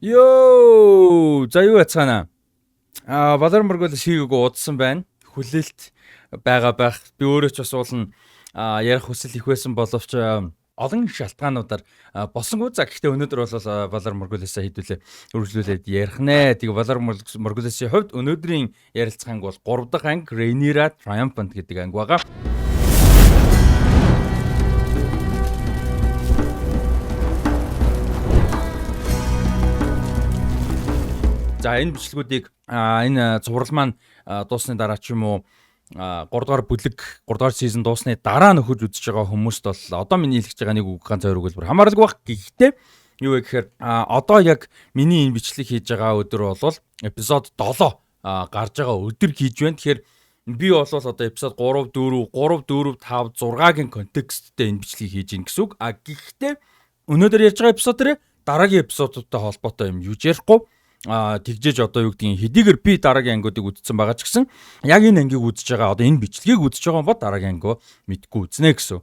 Йоо, за юу яцгаана? Valar Morghulis хийгээгүй удсан байна. Хүлээлт байгаа байх. Би өөрөө ч бас уулна ярих хүсэл их байсан боловч олон шалтгаануудаар болсонгүй. За, гэхдээ өнөөдөр бол Valar Morghulis-а хэдүүлээ үргэлжлүүлээд ярих нэ. Тэгээ Valar Morghulis-ийн хувьд өнөөдрийн ярилцах анги бол 3 дахь анги, Rhaenyra Triumphant гэдэг анги байгаа. За, энэ бичлэгүүдийг энэ цуврал маань дуусны дараа ч юм уу, 3 дугаар бүлэг, 3 дугаар season дуусны дараа нөхөж үзэж байгаа хүмүүст бол одоо миний хэлж байгаа нэг үг, ганц хоёр өгүүлбэр хамааралгүй байх. Гэхдээ юу вэ гэхээр одоо яг миний энэ бичлэг хийж байгаа өдөр бол episode 7 гарч байгаа өдөр хийж байна. Тэгэхээр би бол одоо episode 3 4 3 4 5 6-гийн контексттэй энэ бичлэгийг хийж гин гэсэн үг. А гэхдээ өнөөдөр ярьж байгаа episode дээр дараагийн episode уудтай холбоотой юм юу ч ярихгүй, тэгжээж одоо юу гэдгийг, хэдийгээр би дараагийн ангиудыг үзсэн байгаа ч гэсэн яг энэ ангийг үзэж байгаа, одоо энэ бичлэгийг үзэж байгаа бол дараагийн ангиу мэдгүй үзнэ гэсэн.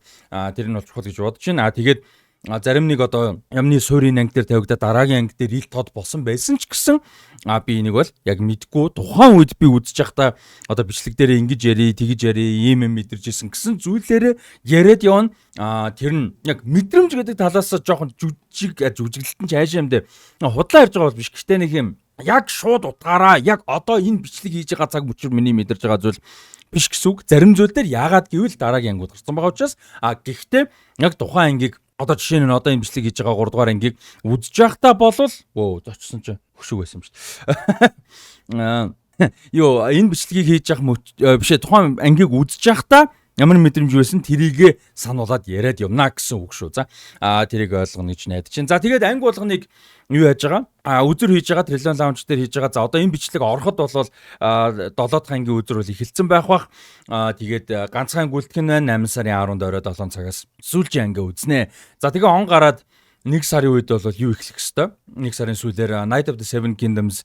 Тэр нь бол чухал гэж бодож байна. Тэгээд зарим нэг одоо ямны суурийн анги дээр тавигдаад дараагийн анги дээр ил тод болсон байсан ч гэсэн би энийг бол яг мэдгүй, тухайн үед би үзэж байхдаа одоо бичлэг дээр ингэж яри, тэгэж яри, ийм юм мэдэрч исэн гэсэн зүйлээрээ яриад явна. Тэр нь яг мэдрэмж гэдэг талаас жоохон жүжиг, жүжиглэлт нь цаашаа юм дээр худлаа ярьж байгаа бол биш. Гэтэ нэг юм яг шууд утгаараа яг одоо энэ бичлэг хийж байгаа цаг мөчөр миний мэдэрч байгаа зүйл биш гэсэн үг. Зарим зүйл дээр, яагаад гэвэл дараагийн ангиуд гарсан байгаа учраас, гэхдээ яг тухайн ангийг, одоо жишээ нь одоо энэ бичлэг хийж байгаа 3 дугаар ангийг үзэж байхдаа болвол, өө, зочсон чи хөшүүг байсан юм шүү дээ. Юу, энэ бичлэгийг хийж явах биш ээ, тухайн ангийг үзэж байхдаа ямар мэдрэмж байсан, тэрийгэ сануулад яриад явна гэсэн үг шүү. За, тэрийг ойлгоно гэж найдаж байна. За, тэгээд анги болгоныг юу яаж байгаа? Үзэр хийж байгаа, Trillion Lounge дээр хийж байгаа. За, одоо энэ бичлэг ороход бол 7 дахь ангийн үзэр бол эхэлсэн байх бах. Тэгээд ганцхан гүйлтгэх нь байна, 8 сарын 10-нд орой 7 цагаас сүүлчийн анги үзнэ. За, тэгээ он гараад 1 сарын үед бол юу эхлэх хэвээр? 1 сарын сүүлээр Knight of the Seven Kingdoms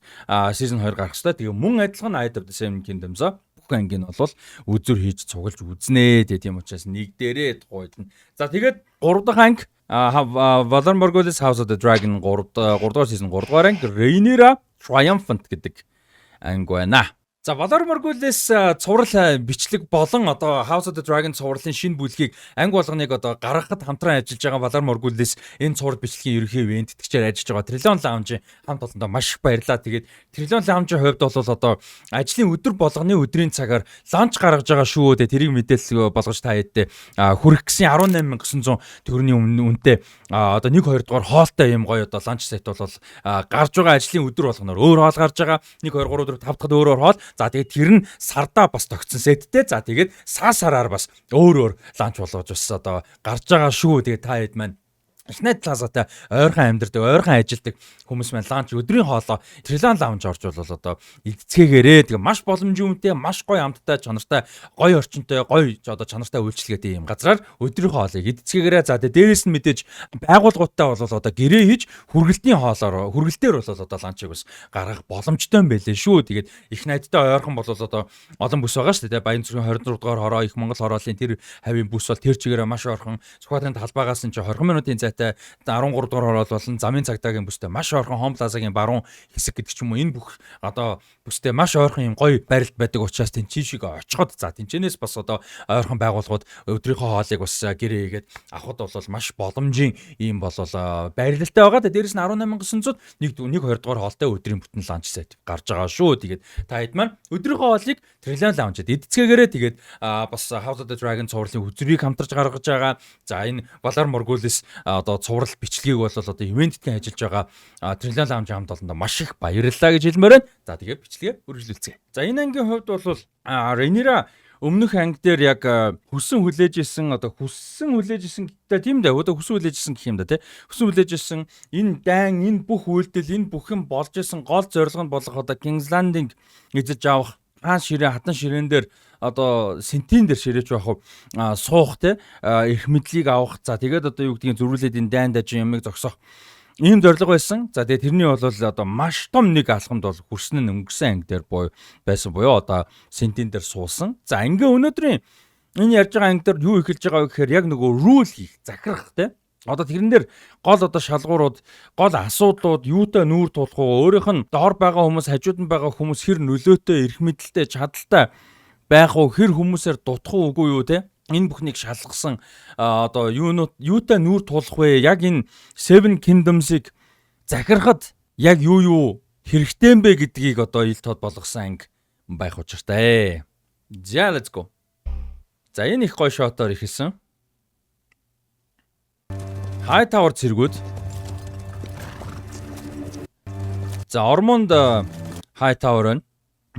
season 2 гарах хэвээр. Тэгээ мөн адилхан Knight of the Seven Kingdoms бүх анги нь бол үзүр хийж цуглаж үзнэ. Тэгээ тийм учраас нэг дээрээ тухайд нь. За, тэгээд 3 дахь анги, Valar Morghulis, House of the Dragon 3 3 дугаар season 3 дугаар анги, Rhaenyra Triumphant гэдэг анги байна. За, Valar Morghulis цуврал бичлэг болон одоо House of the Dragon цувралын шинэ бүлгийг анги болгоныг одоо гаргахад хамтран ажиллаж байгаа, Valar Morghulis энэ цуврал бичлэгийн ерөнхий ивээн тэтгэгчээр ажиллаж байгаа Trillion Lounge-ийн хамт олондоо маш их баярлалаа. Тэгээд Trillion Lounge-ийн хувьд бол одоо ажлын өдөр болгоны өдрийн цагаар lunch гаргаж байгаа шүү дээ. Тэрийг мэдээлэл болгож та хэдтэй хүрэх гэсэн 18,900 төгрөгийн үнэтэй одоо 1 2 дугаар хоолтой юм гоё одоо lunch set бол гарч байгаа. Ажлын өдөр болгоноор өөр хоол гарч байгаа. 1 2 3 4 5 дахьд өөр өөр хоол. За, тэгээд тэр нь сардаа бас тогтсон set тэй. За, тэгээд сар сараар бас өөр өөр lunch болгож бас одоо гарч байгаа шүү. Тэгээд та хэд маань Эхнээ плазатай ойрхон амьдардаг, ойрхон ажилдаг хүмүүс маань lunch, өдрийн хоолоо Trillion Lounge орж бол одоо идцгээгээрээ. Тэгээ маш боломжийн үнэтэй, маш гоё амттай, чанартай, гоё орчинтой, гоё одоо чанартай үйлчилгээтэй юм газраар өдрийн хоолыг идцгээгээрээ. За, тэгээ дээрэс нь мэдээж байгууллагуудтай бол одоо гэрээ хийж хүргэлтийн хоолоор, хүргэлтээр бол одоо lunch ыг бас гаргах боломжтой юм байлээ шүү. Тэгээд их найдтай ойрхон бол одоо олон бүс байгаа шүү дээ. Баян зүрхийн 26 дугаар хороо, их Монгол хорооллын тэр хавийн бүс бол тэр чигээрээ маш ойрхон. Сүхбаатарын талбайгаас нь чи 20 минутын зайтай 13 дугаар хороол болон замын цагдаагийн бүстэй маш ойрхон, Home Plaza-гийн баруун хэсэг гэдэг ч юм уу, энэ бүх одоо бүстэй маш ойрхон юм гоё байралд байдаг учраас тэнцэн шиг очиход, за, тэнцэнээс бас одоо ойрхон байгууллагууд өдрийнхөө хоолыг бас гэрээ хийгээд авахд бол маш боломжийн ийм бол байрлалтай байгаа. Тэгээ дээрэс нь 18,900 нэг 1 2 дугаар хоолтой өдрийн бүтэн lunch set гарч байгаа шүү. Тэгээд та хэд маань өдрийнхөө хоолыг Trillion Lounge-д идцгээгээрээ. Тэгээд бас House of the Dragon цувралын үзрийг хамтарч гаргаж байгаа. За, энэ Valar Morghulis одоо цуврал бичлэгийг бол одоо event тэй ажиллаж байгаа Trillion Lounge хамт олондоо маш их баярлалаа гэж хэлмээр байна. За, тэгээд бичлэгээ үргэлжлүүлцгээе. За, энэ ангийн хувьд бол Rhaenyra өмнөх анги дээр яг хүссэн хүлээж исэн, одоо хүссэн хүлээж исэн гэдэг тийм дээ, одоо хүссэн хүлээж исэн гэх юм да, тий, хүссэн хүлээж исэн энэ дайн, энэ бүх үйлдэл, энэ бүх юм болж исэн гол зорилго нь болох одоо King's Landing эзэж авах, хаан ширээ, хатан ширээн дээр, одоо сентийн дээр ширээч байх уу, суух, те, эрх мэдлийг авах, за, тэгээд одоо юу гэдгийг, зөрүүлээд энэ дайн дажин ямыг зогсоох ийм зорилго байсан. За, тэгээ тэрний бол одоо маш том нэг алхамд бол хүрсэн нь өнгөрсөн анги дээр буюу байсан буюу одоо сентийн дээр суусан. За, ингээ өнөөдрийн энэ ярьж байгаа анги дээр юу эхэлж байгаа вэ гэхээр яг нөгөө rule хийх, захирах, те. Одоо тэрэн дээр гол одоо шалгуурууд, гол асуудлууд юутай нүүр тулах уу? Өөрийнх нь доор байгаа хүмүүс, хажууд нь байгаа хүмүүс хэр нөлөөтэй, эрх мэдэлтэй, чадалтай байх уу? Хэр хүмүүсээр дутах уу, үгүй юу, те? Энэ бүхнийг шалгасан одоо юунууд юутай нүүр тулах вэ? Яг энэ Seven Kingdoms-ыг захирахад яг юу юу хэрэгтэй юм бэ гэдгийг одоо ил тод болгосон анги байх учиртай. За, let's go. За, энэ их гоё shot оор эхэлсэн. Hightower цэргүүд. За, Ормонд Hightower байна.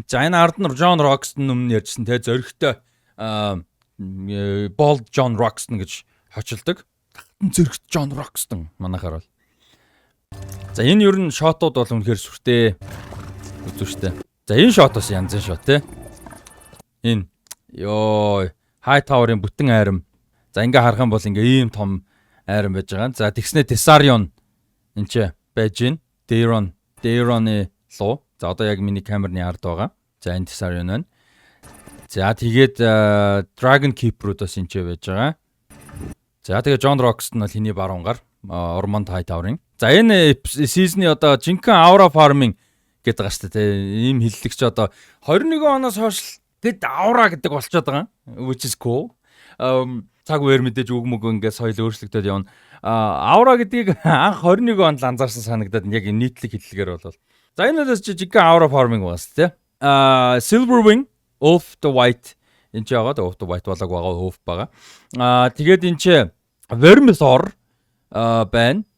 За, энэ ард нь Джон Рокстон өмнө ярьжсэн, те, зөрөгтэй Bold John Roxton гэж хочилдог. Зөрөгт Джон Рокстон манайхаар бол. За, энэ ер нь shot ууд бол үнэхээр сүртэй үзүүштэй. За, энэ shot бас янзын shot, те. Энэ ёо Hightower-ын бүтэн айрам. За, ингээ харах юм бол ингээ ийм том айрам байж байгаа. За, тэгснэ Tessarion энэ ч байж гин. Daeron, Daeron-ы луу. За, одоо яг миний камерны ард байгаа. За, энэ Tessarion байна. За, тэгээд Dragon Keeper-ууд бас энэ ч байж байгаа. За, тэгээд John Roxton бол хиний баруун гар, Ormond Hightower-ын. За, энэ season ы одоо жинхэнэ Aura Farming гэдэг байгаа шүү дээ. Ийм хэллэг чи одоо 21 оноос хойш тэд Aura гэдэг болчиход байгаа. Which is cool. Цаг үеэр мэдээж үг мөг ингээд соёл өөрчлөгдөд явна. Aura гэдгийг анх 21 онд л анзаарсан санагдаад яг энэ нийтлэг хэллэгээр бол. За, энэ бол жинхэнэ Aura Farming байгаас, тий. Silverwing, Ulf the White энэ ч байгаа. Ulf the White болоог байгаа, Ulf байгаа. Тэгээд энэ ч Vermithor байна.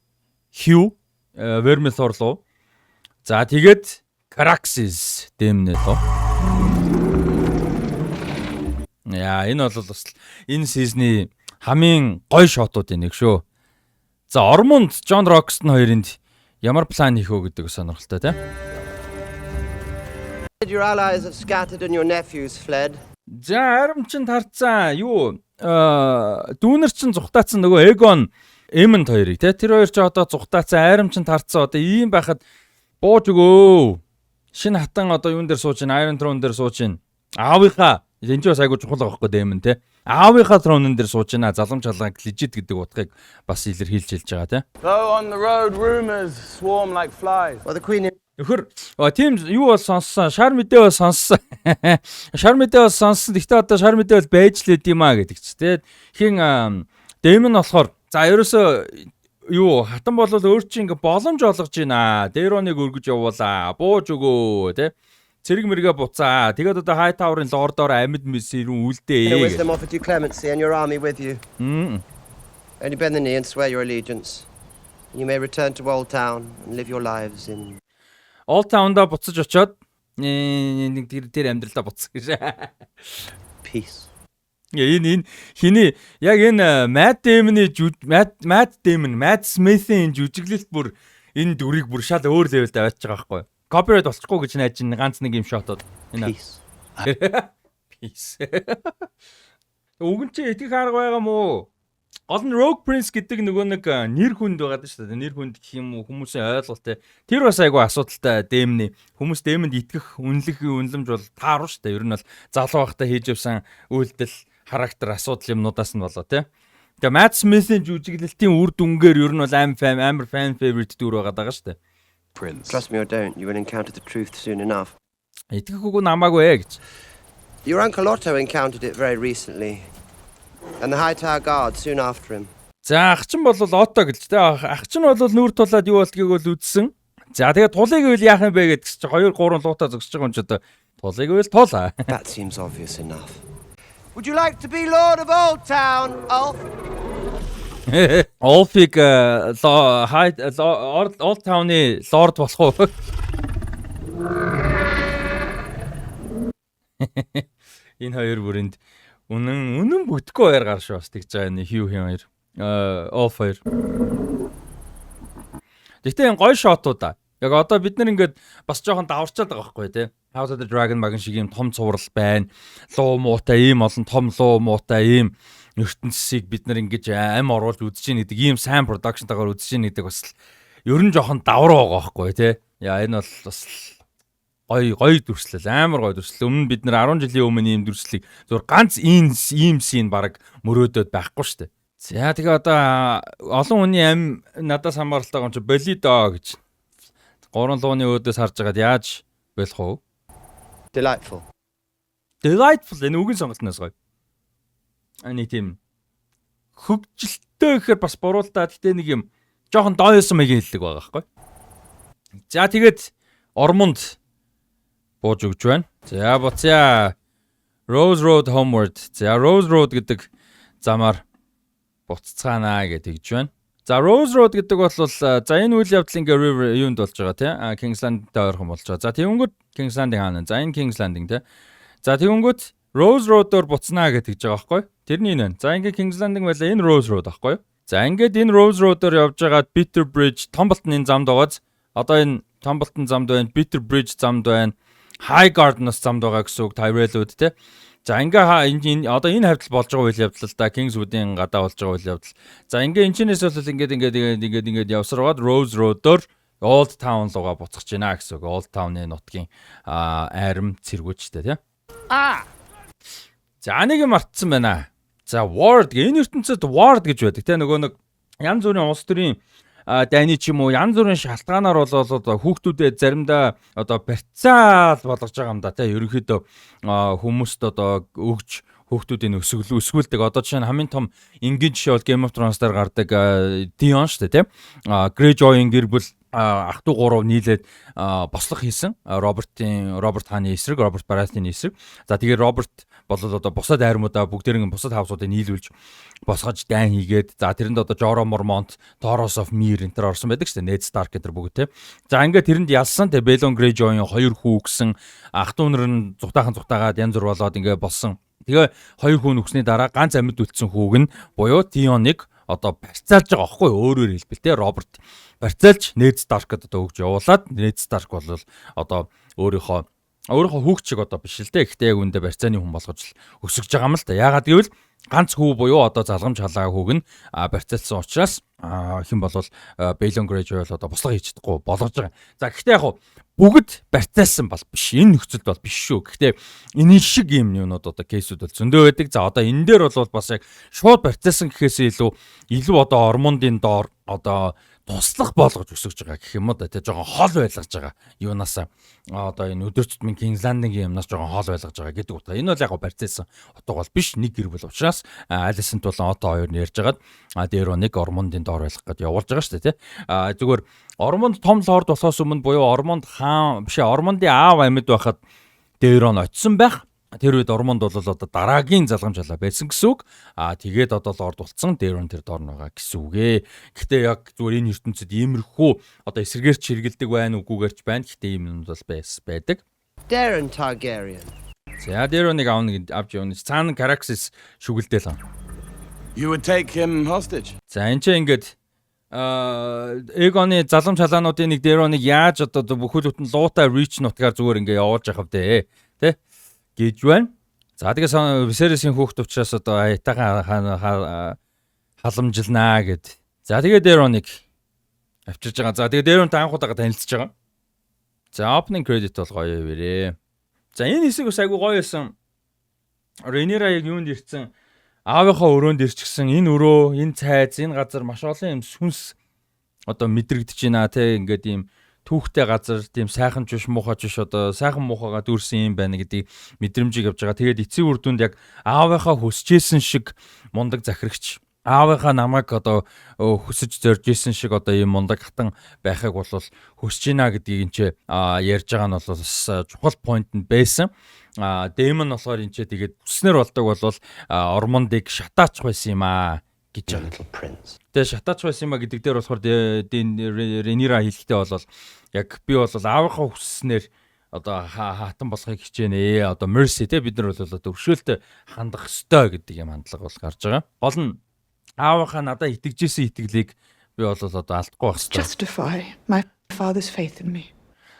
Hugh Vermithor руу. За, тэгээд Caraxes Daemon лөө. Яа, энэ бол бас энэ season ы хамгийн гоё shot уудын нэг шүү. За, Ормонд, Джон Рокстон хоёрынд ямар план хийх вэ гэдэг сонирхолтой, тийм. Your allies have scattered and your nephews fled. За, арим чин тарцсан юу, дүүнер чин зүхтаацсан нөгөө Эгон, Эмонд хоёрыг, те, тэр хоёр ч одоо зүхтаацсан, арим чин тарцсан. Одоо ийм байхад бууж өгөө. Шинэ хатан одоо юун дээр сууж байна? Iron Throne дээр сууж байна. Аавынхаа, энэ ч бас айгуу чухал байгаа байхгүй, Дэмэн, те. Аавынхаа throne дээр сууж байна. Залам чалгааг legit гэдэг утгыг бас илэрхийлж хэлж байгаа, те. Though on the road rumors swarm like flies. Well, the Queen Нөхөр тийм юу бол сонссон. Шар мэдээ бол сонссон. Шар мэдээ бол сонссон. Гэхдээ одоо шар мэдээ бол байж л эд юм а гэдэг чи, те. Хин Дэмэн болохоор за ерөөсөө юу хатан бол өөр чи ингээ боломж олгож байна. Дээроныг өргөж явуулаа. Бууж өгөө, те. Цэрэг мэргээ буцаа. Тэгээд одоо Hightower-ын лордоор амьд мэс ирэн үлдээ. wisdom offered you clemency and your army with you. Only bend the knee and swear your allegiance. And you may return to Old Town and live your lives in Old Town-да буцаж очиод нэг тэр тэр амьдралдаа буцах гэж. peace. Энэ хиний яг энэ Matt Damon-ы, Matt Damon, Matt Smith-ийн жүжиглэлт бүр энэ дүрийг бүр шал өөр level д аваачиж байгаа байхгүй. Copyright болчихгүй гэж найж ин ганц нэг юм shot ууд. Энэ Peace. Peace. Үгэн чи итгэх арга байгаа мó? Гол нь Rogue Prince гэдэг нөгөө нэг нэр хүнд байгаа даа шүү дээ. Нэр хүнд гэх юм уу, хүмүүсийн ойлголт, те. Тэр бас айгүй асуудалтай Дэмний. Хүмүүс Дэмэнд итгэх, үнэлэх үнэлэмж бол тааруу шүү дээ. Ер нь бол залуу байхдаа хийж явсан үйлдэл, характер асуудал юмнуудаас нь болоо, те. Тэгээ Matt Smith-ийн жүжиглэлтийн үр дүнгээр ер нь бол амар fan favorite дүр байгаа даа шүү дээ. Prince. Trust me or don't, you will encounter the truth soon enough. Итгэх үгүй намаагүй ээ гэж. Your uncle Otto encountered it very recently, and the Hightower Guard soon after him. За, ах чинь бол Отто гэлж, те, ах чинь бол нүүр тулаад юу болдгийг бол үзсэн. За, тэгээ тулыг үйл яах юм бэ гэдгс чи 2 3 луута зогсож байгаа юм чи одоо тулыг үйл тулаа. That seems obvious enough. Would you like to be Lord of Old Town, Ulf? Олфиг хай Old Town-ы лорд болох уу? Энэ хоёр бүрэнд үнэн үнэн бүтггүй хоёр гар шүү бас тэгж байгаа энэ Хью хин хоёр. Олф хоёр. Гэхдээ энэ гоё shot уудаа. Яг одоо бид нар ингээд бас жоохон даварчаад байгаа байхгүй, тий. House of the Dragon маган шиг ийм том цуврал байна. Луу муутай ийм олон том луу муутай ийм ертөнцийг бид нар ингэж ам оруулж үзэж гин гэдэг, ийм сайн production тайгаар үзэж гин гэдэг бас л ер нь жоохон давар байгаа байхгүй, тий. Яа, энэ бол бас гоё гоё дүрслэл, амар гоё дүрслэл. Өмнө бид нар 10 жилийн өмнө ийм дүрслэлийг зөвхөн ганц ийм ийм scene баг мөрөөдөд байхгүй шүү дээ. За, тэгээ одоо олон хүний ам надаас хамааралтай юм чи болидо гэж. Гурван лууны өөдөөс харж байгаад яаж болох вэ? Delightful. Delightful, энэ үгийн сонголтноос гоё. А нэг тийм хөгжилтэй гэхээр бас буруу л да. Гэтэ нэг юм жоохон дооёсон маягийн хэллэг байгаа байхгүй. За, тэгээд Ормонд бууж өгч байна. За, буцъя. Rose Road Homeward. За, Rose Road гэдэг замаар буцацгаана гэж тэгж байна. За, Rose Road гэдэг бол, за, энэ үйл явдал ингээ River юунд болж байгаа тий? А King's Landing-тай ойрхон болж байгаа. За, тэгэнгүүт King's Landing хаана? За, энэ King's Landing тий. За, тэгэнгүүт Rose Road-оор буцнаа гэж тэгж байгаа байхгүй? Тэрний энэ байна. За, ингээ King's Landing байлаа, энэ Rose Road байхгүй юу? За, ингээд энэ Rose Road-оор явж байгаад Bitter Bridge, Том Болтны замд байгааз одоо энэ Том Болтон замд байна, Bitter Bridge замд байна, High Garden-ос замд байгаа гэсэн үг Tyrell-үүд тий. За, ингээ энэ одоо энэ хавьдал болж байгаа үйл явдал л да, Kingswood-ийн гадаа болж байгаа үйл явдал. За, ингээ энэчнээс бол ингээд ингээд ингээд ингээд ингээд явсараад Rose Road-оор Old Town руугаа буцах гэж байна гэсэн үг. Old Town-ы нутгийн айрам цэргүүчтэй тий. Ah! За, нэг юм мартсан байна. За, Ward, энэ ертөнцид Ward гэж байдаг те, нөгөө нэг янз бүрийн улс төрийн дайны ч юм уу, янз бүрийн шалтгаанаар бол одоо хүүхдүүдэд заримдаа одоо барьцаал болгож байгаа юм да те, ерөнхийдөө хүмүүст одоо өгж хүүхдүүдийн өсөглөө өсгүүлдэг. Одоо жишээ нь хамгийн том энгийн жишээ бол Game of Thrones дээр гардаг Theon шүү дээ, тийм. Greyjoy-ын гэр бүл ах トゥ гурав нийлээд бослого хийсэн. Робертын, Роберт хааны эсрэг, Роберт Баратины эсрэг. За, тэгээд Роберт бол одоо бусад армуудаа бүгдээрэн бусад house уудыг нийлүүлж босгож дайн хийгээд, за, тэрэнд одоо Jorah Mormont, Thoros of Myr энэ төр орсон байдаг шүү дээ. Ned Stark гэдэг бүгд те. За, ингээд тэрэнд ялсан. Тэгээ Balon Greyjoy-ын хоёр хүү гэсэн ах トゥ нар нь зутаахан зутаагаад янз бүр болоод ингээд болсон. Тэгээ хоёр хүү нөхсний дараа ганц амьд үлдсэн хүүг нь буюу Theon-ыг одоо барьцаалж байгаа байхгүй, өөрөөр хэлбэл те, Роберт барьцаалж Ned Stark-д одоо өгж явуулаад, Ned Stark бол одоо өөрийнхөө өөрийнхөө хүүхд шиг одоо биш л дээ. Гэхдээ яг үндэ барьцааны хүн болгож л өсгөж байгаа юм л та. Яагаад гэвэл ганц хүү буюу одоо залгамж халаа хүүг нь барьцаалсан учраас хэн болвол Balon Greyjoy бол одоо бослого хийж чадахгүй болгож байгаа. За, гэхдээ яг бүгд барьцаалсан бол биш. Энэ нөхцөлд бол биш шүү. Гэхдээ энэ шиг юм юунууд одоо case үүд бол зөндөө байдаг. За, одоо энэ дээр бол бас яг шууд барьцаалсан гэхээсээ илүү илүү одоо Ормондын доор одоо туслах болгож өсөж байгаа гэх юм уу да, тий, жоохон хол байлгаж байгаа, юунаас одоо энэ өдөр тутмын King's Landing-ийн юмнаас жоохон хол байлгаж байгаа гэдэг утга. Энэ бол яг барьцаалсан утга бол биш, нэг гэр бүл учраас Alicent болон Otto хоёр нь ярьж хагаад Daeron-ыг Ормондын доор байлгах гээд явуулж байгаа шүү дээ, тий. Зүгээр Ормонд том лорд болохоос өмнө буюу Ормонд хаан биш, Ормондын аав амьд байхад Daeron очисон байх. Тэр үед Ормонд бол одоо дараагийн залгамж халаа байсан гэсэн үг. Аа, тэгээд одоо лорд болцсон Daeron тэр доор байгаа гэсэн үг ээ. Гэхдээ яг зүгээр энэ ертөнцид иймэрхүү одоо эсэргээр ч хэрэгэлдэг байна, үгүйгээр ч байна. Гэхдээ ийм юм бол байдаг. Daeron Targaryen. За, Daeron-ыг авна гэд авч явна. Цаана Caraxes шүгэлдээл. You would take him hostage. За, энэ ч ингээд Эгоны залгамж халаануудын нэг Daeron-ыг яаж одоо бүхэл бүтэн луутай Reach нутгаар зүгээр ингээ явуулж явах вэ? Тэ? Гэж байна. За, тэгээ Viserys-ийн хүүхэд учраас одоо аятайхан халамжилнаа гэд. За, тэгээ Daeron-ыг авчирж байгаа. За, тэгээ Daeron-тай анх удаага танилцж байгаа. За, opening credit бол гоё вэрээ. За, энэ хэсэг бас айгу гоё байсан. Rhaenyra яг юунд ирсэн? Аавынхаа өрөөнд ирчихсэн. Энэ өрөө, энэ цайз, энэ газар маш олон юм сүнс одоо мэдрэгдэж байна те, ингээд ийм түүхтэй газар, тийм сайхан ч биш, муухай ч биш, одоо сайхан муухайгаа дүүрсэн юм байна гэдгийг мэдрэмжийг авч байгаа. Тэгээд эцсийн үр дүнд яг аавынхаа хүсэжсэн шиг мундаг захирагч, аавынхаа намайг одоо хүсэж зорж исэн шиг одоо ийм мундаг хатан байхыг бол хүсэж байна гэдгийг энэ ч ярьж байгаа нь бол бас чухал point нь байсан. А Дэймон болохоор энэ ч тэгээд хүснээр болдог бол Ормондыг шатаачих байсан юм аа гэж байгаа. Тэгээ шатаачих байсан юм а гэдэг дээр болохоор Ренира хэлэхдээ бол яг би бол аавынхаа хүсснээр одоо хатан болохыг хичээнэ. Одоо mercy те, бид нар бол одоо өршөөлтөй хандах ёстой гэдэг юм хандлага бол гарч байгаа. Гол нь аавынхаа надад итгэжсэн итгэлийг би бол одоо алдахгүй байх ёстой. Justify my father's faith in me.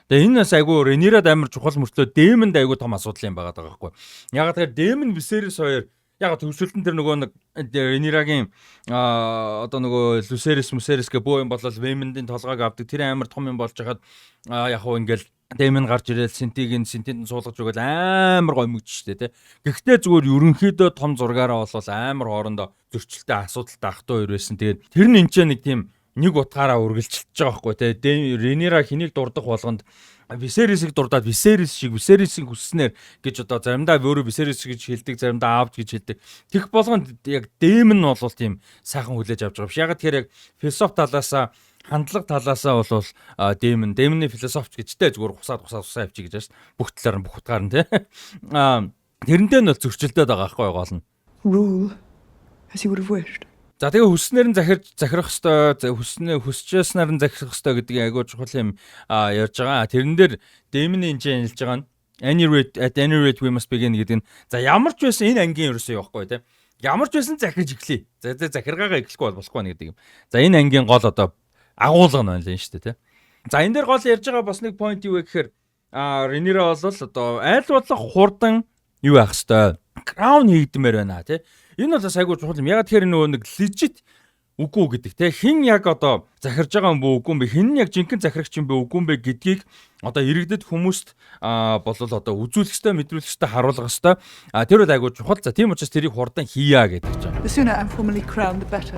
Тэгээ энэ бас айгүй Ренирад амар чухал мөртлөө Дэмэнд айгүй том асуудал юм байгаа даа байхгүй. Яг тэгэхээр Дэмэн Висерис хоёр яг төвшөлтөн тэр нөгөө нэг Ренирагийн одоо нөгөө Люсерис Мусерис гэх бөө юм болол Вэмэндийн толгойг авдаг тэр амар том юм болж хахад яг хуу ингээл Дэймон гарч ирэл Сентиг нь Сентинд нь суулгаж өгөөл амар гоё мөгж штэ тий. Гэхдээ зүгээр ерөнхийдөө том зургаараа бол амар хоорондоо зөрчилтэй, асуудалтай ах дүү хоёр байсан. Тэгээд тэр нь энэ ч нэг тийм нэг утгаараа үргэлжилж байгаа байхгүй тий. Ренера хэнийг дурдах болгонд Висерисийг дурдаад Висерис шиг, Висерисийн хүсснээр гэж одоо заримдаа өөрөө Висерис гэж хэлдэг, заримдаа аавч гэж хэлдэг. Тех болгонд яг Дэймон нь бол тийм сайхан хүлээж авч байгаа биш. Яг тэгэхээр яг философи талаасаа, хандлага талаасаа бол Дэймон, Дэймоны философч гэжтэй зүгээр хусаад хусаад хусаа явчих гэж байна шүү дээ. Бүх талаар нь, бүх утгаар нь тий. Тэрнтэй нь бол зөрчилдөд байгаа байхгүй гол нь. Rule as he would have wished. За, тэгээ хүснээр нь захирч захирах ёстой, хүснээ хүсчээснээр нь захирах ёстой гэдгийг айгүй чухал юм ярьж байгаа. Тэрэн дээр Дэймоны энэ чинь хэлж байгаа нь any rate at any rate we must begin гэдэг нь за ямар ч байсан энэ ангийн ерөөсөө явахгүй тий. Ямар ч байсан захирч эхлэе. За, захиргаагаа эхлэхгүй бол болохгүй нэг гэдэг юм. За, энэ ангийн гол одоо агуулга нь байна л шүү дээ тий. За, энэ дээр гол ярьж байгаа бас нэг point юу вэ гэхээр Ренера бол одоо аль болох хурдан юу байх хэвээр crown хийгдмээр байна тий. Энэ бол бас айгүй чухал юм. Яг тэгэхээр нөгөө нэг legit үгүй гэдэг те, хин яг одоо захирж байгаа юм бүү, үгүй юм бэ, хин нь яг жинхэнэ захирагч юм бэ, үгүй юм бэ гэдгийг одоо иргэдэд, хүмүүст болол одоо үзүүлэх ёстой, мэдрүүлэх ёстой, харуулах ёстой. Тэр бол айгүй чухал. За, тийм учраас тэрийг хурдан хийя гэдэг чинь. The sooner I'm formally crowned, the better.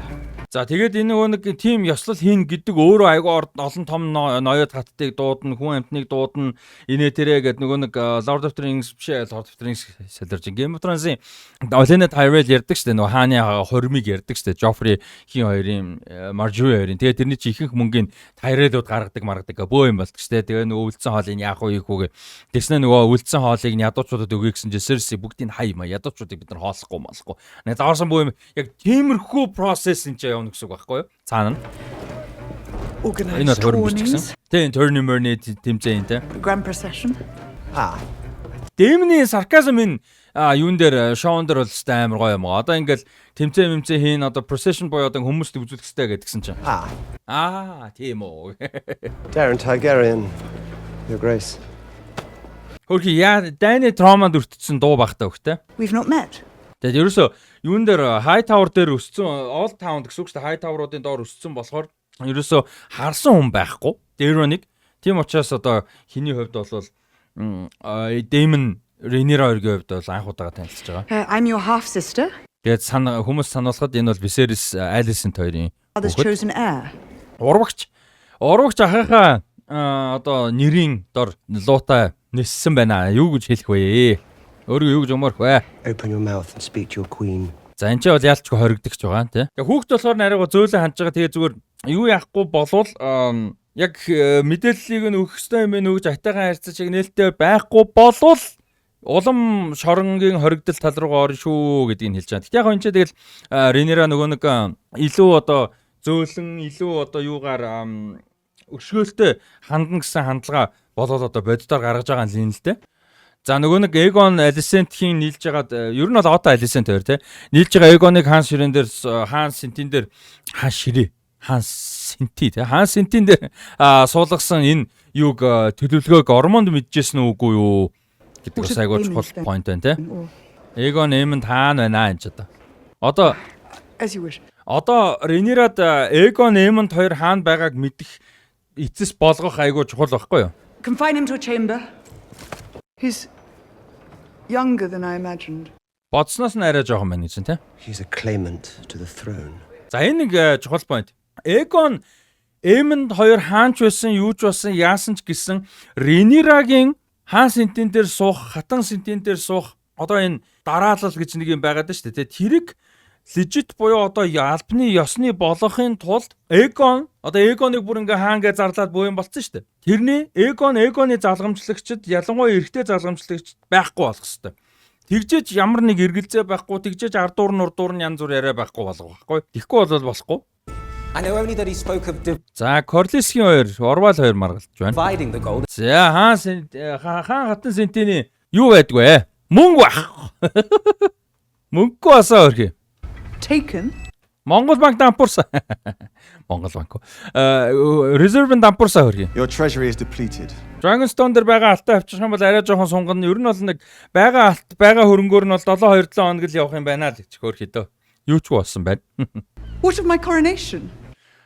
За, тэгээд энэ нөгөө нэг тийм ёслол хийн гэдэг өөрөө айгүй олон том ноёд хаттыг дуудана, хүн амтныг дуудана, инээ тэрэ гэдэг нөгөө нэг Lord of the Rings биш ээ, Lord of the Rings солирж Game of Thrones-ийн Olenna Tyrell ярьдаг шүү дээ, нөгөө хааны хормыг ярьдаг шүү дээ. Joffrey хин хоёрын, Margaery хоёрын. Тэгээд тэрний чи ихэнх мөнгийг Tyrell-ууд гаргадаг маргадаг бөө юм болдог шүү дээ. Тэгээ нөгөө үлдсэн хоолыг яах вэ, хийх үү гэ. Тэгснэ нөгөө үлдсэн хоолыг нь ядуучуудад өгье гэсэн чинь Cersei бүгдийг хай юм, ядуучуудыг бид нар хооллохгүй малахгүй. Нэг зааварсан бөө юм, яг тиймэрхүү процесс энэ ч явна гэсэн үг байхгүй юу? Цаана нь. Organized Энэ бол хөрөн биш tourneys, гэсэн. Тийм, tourney murny тэмцээн те. a grand procession. Ah, Дэмний сарказм энэ юун дээр, шоун дээр бол өстой амар гоё юм аа. Одоо ингээл тэмцээн мэмцэн хийн, одоо procession буюу одоо хүмүүст үзүүлэх хэрэгтэй гэдгсэн чинь. Ah. Аа, тийм үү. Daeron Targaryen, Your Grace. Хөрхи яа Дайны trauma нд өртсөн дуу багтаа өгтэй. We've not met. Тэгээд ерөөсөө юун дээр, High Tower дээр өссөн, Old Town гэсэн үг шүү дээ. High Tower-уудын доор өссөн болохоор ерөөсөө харсан хүн байхгүй. Daeron-ыг. Тийм учраас одоо хиний хувьд бол Daemon Rhaenyra хоёрын хувьд бол анх удаага танилцж байгаа. I'm your half sister, Тэгээд хүмүүс сануулхад энэ бол Viserys Alicent хоёрын father's хүүхэд. chosen heir. Урвагч ахыхаа одоо нэрийн дор луутай ниссэн байна. Юу гэж хэлэх вэ? Өөрийгөө юу гэж өмөрөх вэ? Open your mouth and speak to your queen. За, энэ ч бол яалчгүй хоригдогч байгаа тий. Тэгээ хүүхд болохоор нарайгаа зөөлөн хандж байгаа. Тэгээ зүгээр юу яахгүй болвол яг мэдээллийг нь өгөх ёстой юм байна уу гэж айтайхан харьцаж яг нээлттэй байхгүй болвол улам шоронгийн хоригдол тал руугаа орно шүү гэдгийг нь хэлж байгаа. Гэхдээ яг энэ ч тэгэл Ренера нөгөө нэг илүү одоо зөөлөн, илүү одоо юугаар өшгөөлтэй хандна гэсэн хандлага болоод одоо боддоор гаргаж байгаа юм л дээ. За, нөгөө нэг Эгон Алисентхийн нийлж байгаад ер нь бол Ото Алисент хоёр те нийлж байгаа Эгоныг хаан ширээн дээр хаан сентин дээр, хаан ширээ, хаан сенти те, хаан сентин дээр суулгасан энэ юуг төлөвлөгөөг Ормонд мэдчихсэн үгүй юу гэдэг бас айгүй чухал point байна те. Эгон Эмэнд хаана байна энэ ч одоо. Одоо As you wish. Одоо Ренерад Эгон Эмэнд хоёр хаана байгааг мэдэх, эцэс болгох айгүй чухал байхгүй юу? Confine him to a chamber. He's younger than I imagined. Бодсноос нь арай жоохон байна гэж тийм. He's a claimant to the throne. За, энэ нэг чухал point. Эгон Эмэнд хоёр хаанч байсан, юу ч болсон, яасан ч гэсэн Ренирагийн хаан сентэн дээр суух, хатан сентэн дээр суух одоо энэ дараалал гэж нэг юм байгаад байна шүү дээ. Тэрийг legit буюу одоо албаны ёсны болгохын тулд Эгон, одоо Эгоныг бүр ингээ хаан гээ зарлаад буян болцсон шүү дээ. Тэрний Эгоны залгамжлагчид, ялангуяа эрэгтэй залгамжлагчид байхгүй болох хэвээр. Тэгжээж ямар нэг эргэлзээ байхгүй, тэгжээж ардуур нурдуур нь янз бүр яриа байхгүй болгох байхгүй. Тэгэхгүй бол болохгүй. I know only that he spoke of За, Корлисхийн хоёр, Орвал хоёр маргалдж байна. dividing the gold За, хаан хатан сентиний юу байдгүй вэ? Мөнгө байх. Мөнгөгүй басаа өрхий. Taken? Монгол банк дампуурсан. Монгол банк. Резерв нь дампуурсан хөрхий. Your treasury is depleted. Dragonstone дээр байгаа алтаа авчих юм бол арай жоохон сунгана. Ер нь бол нэг байгаа алт, байгаа хөрөнгөөр нь бол 7 2 7 хоног л явах юм байна л гэж хөөрхий дөө. Юу ч болсон байна. What of my coronation?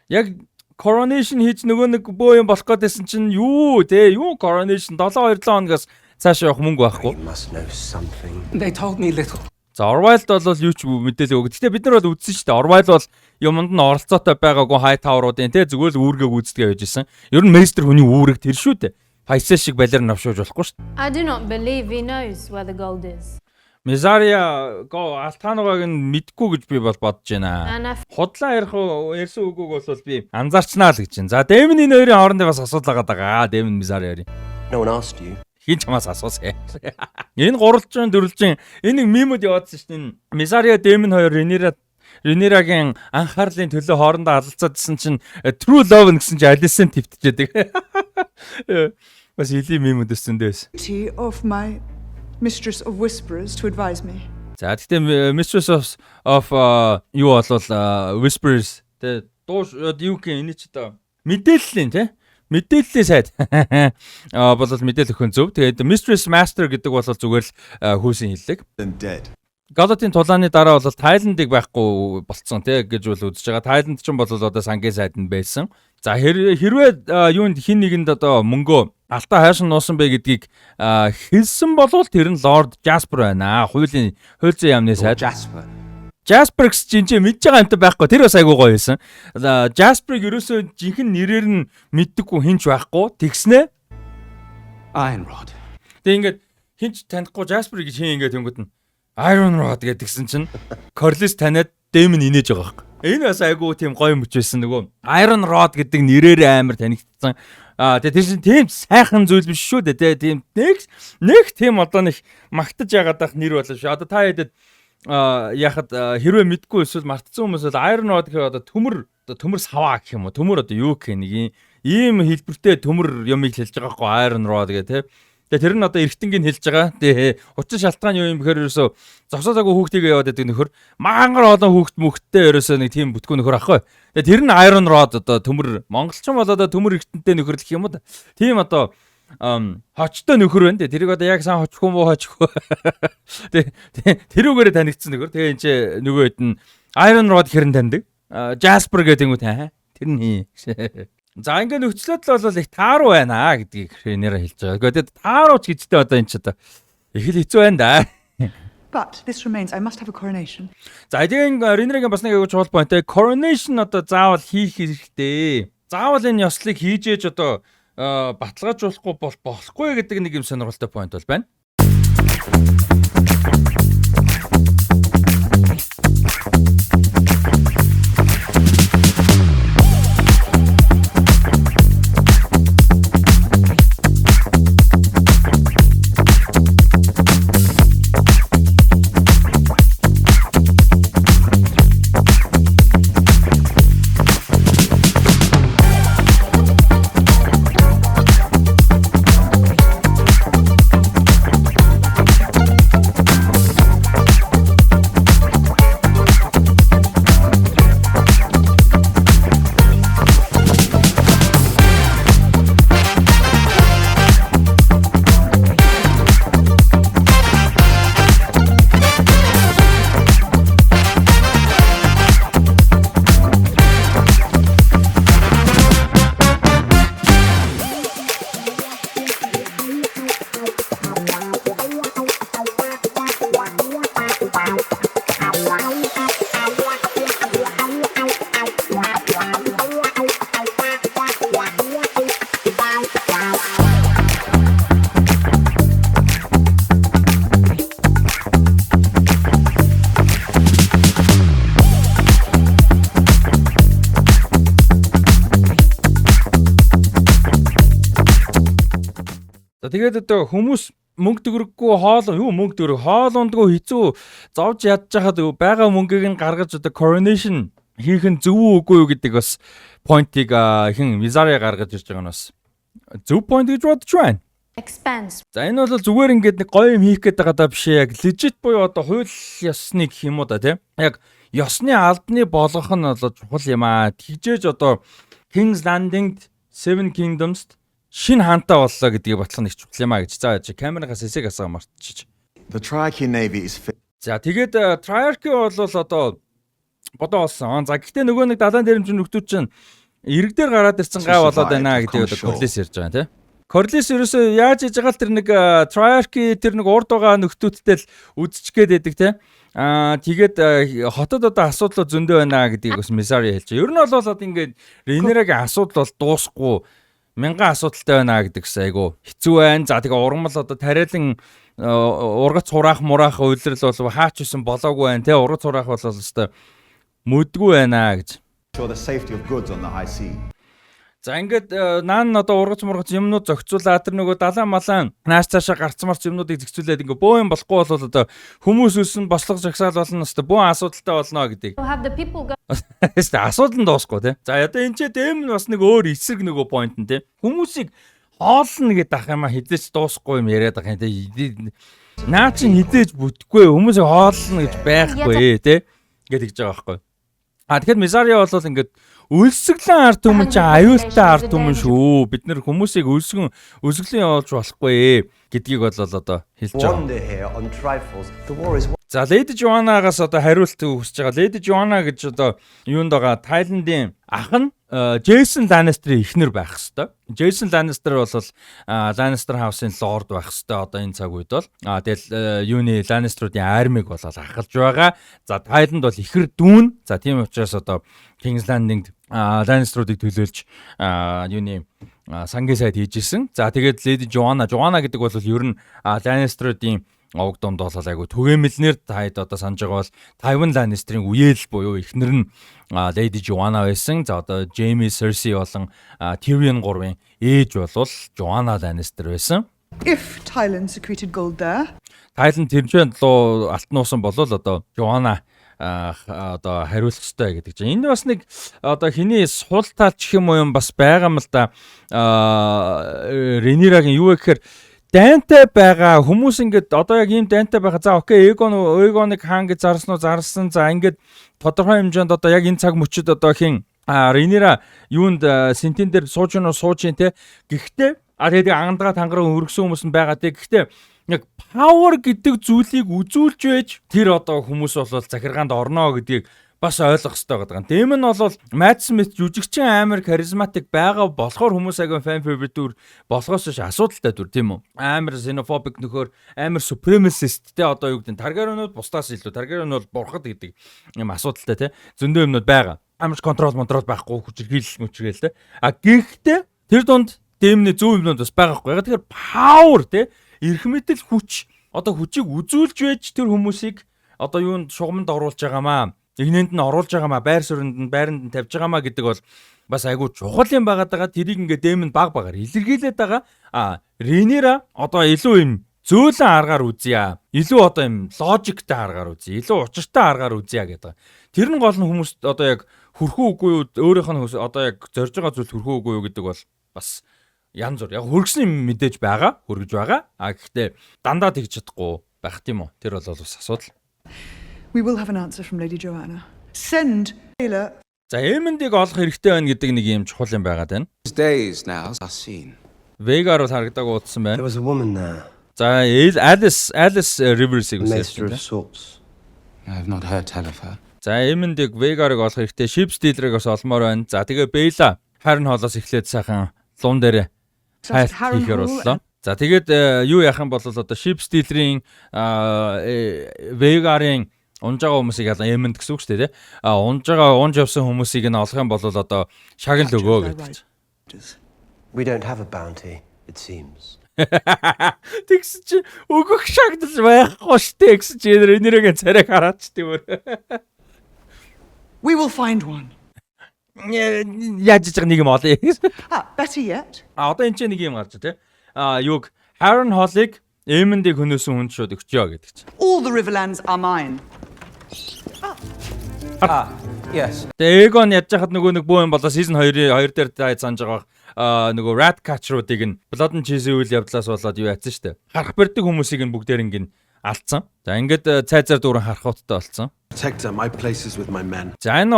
Яг Coronation хийж нөгөө нэг бөө юм болох гэдсэн чинь юу те, юу coronation, 7 2 7 хоногоос цаашаа явах мөнгө байхгүй. You must know something. They told me little. За, Orwyle бол юу ч мэдээлэл өгöd. Гэтэ бид нар бол үзсэн шүү дээ. Orwyle бол юмд нь оролцоотой байгаагүй, Hightower-уудын те, зүгээр л үүргээ гүйцэтгэе байж исэн. Ер нь maester хүний үүрэг тэр шүү дээ. Pycelle шиг балер навшууж болохгүй шүү дээ. I do not believe he knows where the gold is. Mysaria го алтаанугааг нь мэдгүй гэж би бол бодож байна. And I Худлаа ярих уу, ярьсан үгүйг бол би анзаарчнаа л гэж байна. За, Daemon энэ хоёрын хоорондын бас асуудал байгаа даа. Daemon, Mysaria хоёрын. No one asked you. Хин чамаас асуусан. Энэ гурвалжин, дөрвөлжин энэ нэг meme үүд яваадсан шүү дээ. Энэ Mysaria, Daemon хоёр Rhaenyra-гийн анхаарлын төлөө хоорондоо алалцаадсэн чинь True Love гэсэн чинь Alicent твтжээдэг. Бас илийн meme үүд өссөн дээс. Duty of my Mistress of Whisperers to advise me. За, гэхдээ Mistress of юу болвол Whispers тэ, дуу юу гэх энэ ч одоо мэдээллийн тэ, мэдээллийн сайд болол мэдээлэл өгөх нь зөв. Тэгээд Mistress, Master гэдэг бол зүгээр л хүйсийн хэллэг. And dead. Галотын тулааны дараа бол Тайландыг байхгүй болцсон тий гэж бол үзэж байгаа. Тайланд ч бол одоо сангийн сайд нь байсан. За, хэрвээ юунд хин нэгэнд одоо мөнгөө алтаа хайшин нуусан бэ гэдгийг хэлсэн болвол тэр нь Лорд Jasper байна. Хуулийн зүйн яамны сайд. Jasper. Jasper гэсэн чинь чи мэдж байгаа юмтай байхгүй. Тэр бас айгуу гоё байсан. Jasper-ыг ерөөсөө жинхэнэ нэрээр нь мэддэггүй хинч байхгүй. Тэгснэ. Ironrod. Тэгээ ингээд хинч танихгүй Jasper гэж хин ингээд тэнгүүд нь Iron Rod гэдгсэн чинь Corlys таниад Daemon инээж байгаа байхгүй. Энэ бас айгуу тийм гоё мөч байсан, нөгөө Iron Rod гэдэг нэрээр амар танигдсан. Аа, тэгээ тэр чинь тийм сайхан зүйл биш шүү дээ те. Тийм нэг тийм одоо нэг магтаж яагаад ах нэр болов шүү. Одоо та хэдэд яхад хэрвээ мэдгүй эсвэл мартсан хүмүүс бол Iron Rod гэхээр одоо төмөр саваа гэх юм уу? Төмөр одоо юу гэх нэг ийм хэлбэртэй төмөр юмыг хэлж байгаа байхгүй, Iron Rod гэх те. Тэгээ тэр нь одоо эргэтэнгийг хэлж байгаа. Тэгээ учир шалтгаан юу юм бэхээр ерөөсөө зогсоозаагүй хүүхдийг яваад байдаг нөхөр, мангар олон хүүхд мөхттэй, ерөөсөө нэг тийм бүтгүү нөхөр ахгүй. Тэгээ тэр нь Iron Rod, одоо төмөр, монголчин бол одоо төмөр эргэтэнтэй нөхөр л гэх юм уу да. Тийм одоо хочтой нөхөр байна. Тэгээ тэрийг одоо яг сан хочих юм уу, хочих. Тэгээ тэрүүгээрээ танигдсан нөхөр. Тэгээ энэ чи нөгөө хэд нь Iron Rod хэрэн таньдаг. Jasper гэдэг юм уу та. Тэр нь хий. За, ингээ нөхцлөд л бол их тааруу байна гэдгийг нэрэ хэлж байгаа. Тэгээд таарууч гэжтэй одоо энэ ч одоо их л хэцүү байна да. But this remains. I must have a coronation. За, тэгээ Rhaenyra-гийн бас нэг аягүй чухал point, coronation одоо заавал хийх хэрэгтэй. Заавал энэ ёслолыг хийж ээж одоо баталгаажуулахгүй бол болохгүй гэдэг нэг юм сонирхолтой point бол байна. За, тэгээд одоо хүмүүс мөнгө төгрөггүй, хоол юу, мөнгө төгрөг, хоол ундгүй хэцүү зовж ядж хахад байгаа мөнгийг нь гаргаж одоо coronation хийх нь зөв үү, үгүй юу гэдэг бас point ыг хэн Mysaria гаргаж ирж байгаа нь бас зөв point гэж бодож байна. Expense За, энэ бол зүгээр ингээд нэг гоё юм хийх гээд байгаа даа биш ээ. Яг legit буюу одоо хууль ёсны гэх юм уу да, тий. Яг ёсны албаны болгох нь бол чухал юм аа. Тэгжээж одоо King's Landing, Seven Kingdoms шинэ хаантай боллоо гэдгийг батлах нь их чухал юм аа гэж. За, чи камерынхаа сэсэг асаа мартчих. The Triarchy Navy is fit. За, тэгээд Triarchy бол одоо бодоо олсон. За, гэхдээ нөгөө нэг далайн дээрэмчин нөхдүүд чинь Ирэг дээр гараад ирсэн гай болоод байна гэдгийг одоо Корлис ярьж байгаа тий. Корлис ерөөсөө яаж иж байгаа л тэр нэг Triarchy, тэр нэг урд байгаа нөхдүүдтэй л үзчих гээд байдаг тий. Тэгээд хотод одоо асуудлууд зөндөө байна гэдгийг бас Мисари хэлж. Ер нь бол одоо ингээд Ренерагийн асуудал бол дуусахгүй, мянган асуудалтай байна гэдэгс айгу хэцүү байна. За, тэгээ ургамал одоо тариалан ургац хураах мураах улирал бол хаач исэн болоогүй байна те, ургац хураах бол өстой мүдгүй байна гэж. The safety of goods on the high sea. За, ингээд наан одоо ургац мургац юмнууд зохицуулаад, тэр нөгөө далайн малаан нааш цаашаа гарц марц юмнуудыг зохицуулаад, ингээ бөө юм болохгүй бол одоо хүмүүс өсөн бослого жагсаал болно, өстой бөөн асуудалтай болно гэдгийг. Have the people go Хэвээ, асуудал нь дуусахгүй тий. За, одоо энэ ч дэм бас нэг өөр эсрэг нөгөө point нь тий. Хүмүүсийг хоолно гэдэг ах юм а, хизээч дуусахгүй юм яриад байгаа юм тий. Наа чин хизээж бүтгүй, хүмүүсийг хоолно гэж байхгүй тий. Ингээд тэгж байгаа байхгүй. А тэгэхээр Мисариа бол ингээд өлсгөлэн ард түмэн чинь аюултай ард түмэн шүү. Бид нэр хүмүүсийг өлсгөн өлсгөлэн явуулж болохгүй гэдгийг бол одоо хэлж байгаа. Wander here on trifles. The war is За, Леди Жуанагаас одоо хариулт хүсэж байгаа. Леди Жуана гэж одоо юунд байгаа, Тайландын ах нь Джейсон Ланнистерийн эхнэр байх хэвээр. Джейсон Ланнистер бол Ланнистер House-ын лорд байх хэвээр одоо энэ цаг үед бол. Тэгэл юуны Ланнистеруудын армийг бол ахалж байгаа. За, Тайланд бол ихэр дүүн. За, тийм учраас одоо King's Landing Ланнистеруудыг төлөөлж юуны сангийн сайд хийж исэн. За, тэгээд Леди Жуана, Жуана гэдэг бол ер нь Ланнистеруудын овог дунд бол айгу түгээмэлнэр, таад одоо санаж байгаа бол Тайван Ланнистерийн үеэл буюу эхнэр нь Леди Жуана байсан. За, одоо Джейми, Серси болон Тирион гурвын ээж бол Жуана Ланнистер байсан. If Thailand secreted gold there, Тайланд тэрнчэн луу алтан уусан болол одоо Жуана одоо хариулах ёстой гэдэг чинь. Энэ бас нэг одоо хиний сул тал ч юм уу юм бас байгаа юм л да. Ренирагийн юу вэ гэхээр дайнтай байгаа хүмүүс ингээд одоо яг ийм дайнтай байгаа. За, okay, Эгон Эгоныг хаан гэж зарласан уу, зарласан. За, ингээд тодорхой хэмжээнд одоо яг энэ цаг мөчид одоо хин Ренира юунд сентин дээр сууж гинөө, сууж гин те. Гэхдээ тэгээд ангандгаа тангараа өргөсөн хүмүүс нь байгаа те. Гэхдээ яг power гэдэг зүйлийг үзүүлж байж тэр одоо хүмүүс бол захиргаанд орно гэдгийг бас ойлгох хэрэгтэй гэдэг. Дэм нь бол Мат Смит жүжигчин амар charismatic байгаа болохоор хүмүүс аягүй fan favorite дүр болохоос биш асуудалтай дүр, тийм үү? Амар xenophobic нөхөр, амар supremacist те, одоо юу гэдэг нь Таргариенууд бусдаас илүү, Таргариен бол бурхад гэдэг юм асуудалтай те. Зөндөө юмнууд байгаа. Амар control контрол байхгүй, хүчирхийлэл мүчргээл те. А гэхдээ тэр дунд дэмний зөв юмнууд бас байгаа хгүй. Тэгэхээр power те, эрх мэдэл, хүч, одоо хүчийг үзүүлж байж тэр хүмүүсийг одоо юунд шугамд оруулж байгаамаа, эгнээнд нь оруулж байгаамаа, байр сууринд нь, байранд нь тавьж байгаамаа гэдэг бол бас айгүй чухал юм байгаад байгаа. Тэрийг ингээ дэм нь баг багаар илэрхийлээд байгаа. А Ренера одоо илүү юм зөөлөн аргаар үзье. Илүү одоо юм логиктэй аргаар үзье. Илүү учиртай аргаар үзье гэдэг. Тэр нь гол нь хүмүүст одоо яг хүрхүү үгүй юу, өөрийнх нь одоо яг зорж байгаа зүйл хүрхүү үгүй юу гэдэг бол бас янз бүр. Яг хөргсөн юм мэдээж байгаа, хөргөж байгаа. А гэхдээ дандаа тэгж чадахгүй байх, тийм үү? Тэр бол бас асуудал. We will have an answer from Lady Joanna. Send Taylor. За, Эмэндийг олох хэрэгтэй байна гэдэг нэг юм чухал юм байгаад байна. Days now are seen. Вегар бол харагдааг уудсан байна. There was a woman there, За, Алис Алис Риверсийг a maester of үсэрсэн. sorts. I have not heard tell of her. За, Эмэндийг, Вегарыг олох хэрэгтэй. Ship Stealer-ыг бас олмоор байна. За, тэгээ Бейла Харренхолоос эхлээд сайхан лун дээр хайлт хийхээр боллоо. За, тэгээд юу яах юм бол одоо Ship Stealer-ийн, Вегарын унж байгаа хүмүүсийг ялан Эмэнд гэсэн үг шүү дээ, тий. А унж байгаа, унж явсан хүмүүсийг нь олох юм бол одоо шагнал өгөө гэдэг. We don't have a bounty, it seems. Тэгсэн чи өгөх шагнал байхгүй штэ гэсэн чи энэрэгээ царайг хараач тиймэр. We will find one. Яаж иж байгаа нэг юм олъё. Ah, better yet, А одоо энэ ч нэг юм гарч тий. А юуг Харренхолыг Эмэндийг хөнөөсөн хүнд шууд өгчөө гэдэг чинь. All the Riverlands are mine. Yes. Тэгээ Эгон ядж хахад нөгөө нэг бөө юм болоо season 2-ын 2 дээр та санаж байгаа нөгөө Rat Catcher-уудыг нь Blood and Cheese үйл явдлаас болоод юу яатсан штэ. Харах барьдаг хүмүүсийг нь бүгдээр ингэ алдсан. За, ингээд цайзаар дүүрэн харахууттай болсон. Protector, my place is with my men. За, энэ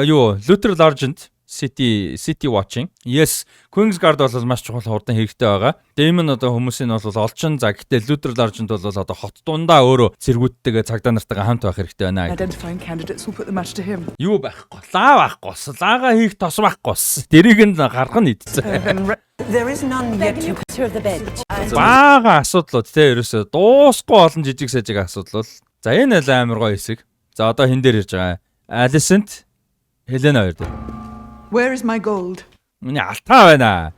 юу Лютер Ларжент City Watching. Yes, Kingsguard бол маш чухал, хурдан хэрэгтэй байгаа. Daemon одоо хүмүүсийн бол олчин, за гэхдээ Luther Largent бол одоо хот дундаа өөрөө цэргүүдтэйгээ, цагдаа нартайгаа хамт байх хэрэгтэй байна. Identifying candidates will put the matter to him. Юу байхгүй? Лаа байхгүй. Лаага хийх тос байхгүй. Тэрийг нь гаргах нь идсэн. There is none yet to of the bed. Бага асуудлууд те, ерөөсө дуусахгүй олон жижиг сажиг асуудлууд. За, энэ л амар гоё хэсэг. За, одоо хин дээр ирж байгаа. Alicent, Helaena хоёр дээр. Where is my gold? Миний алтаа байна.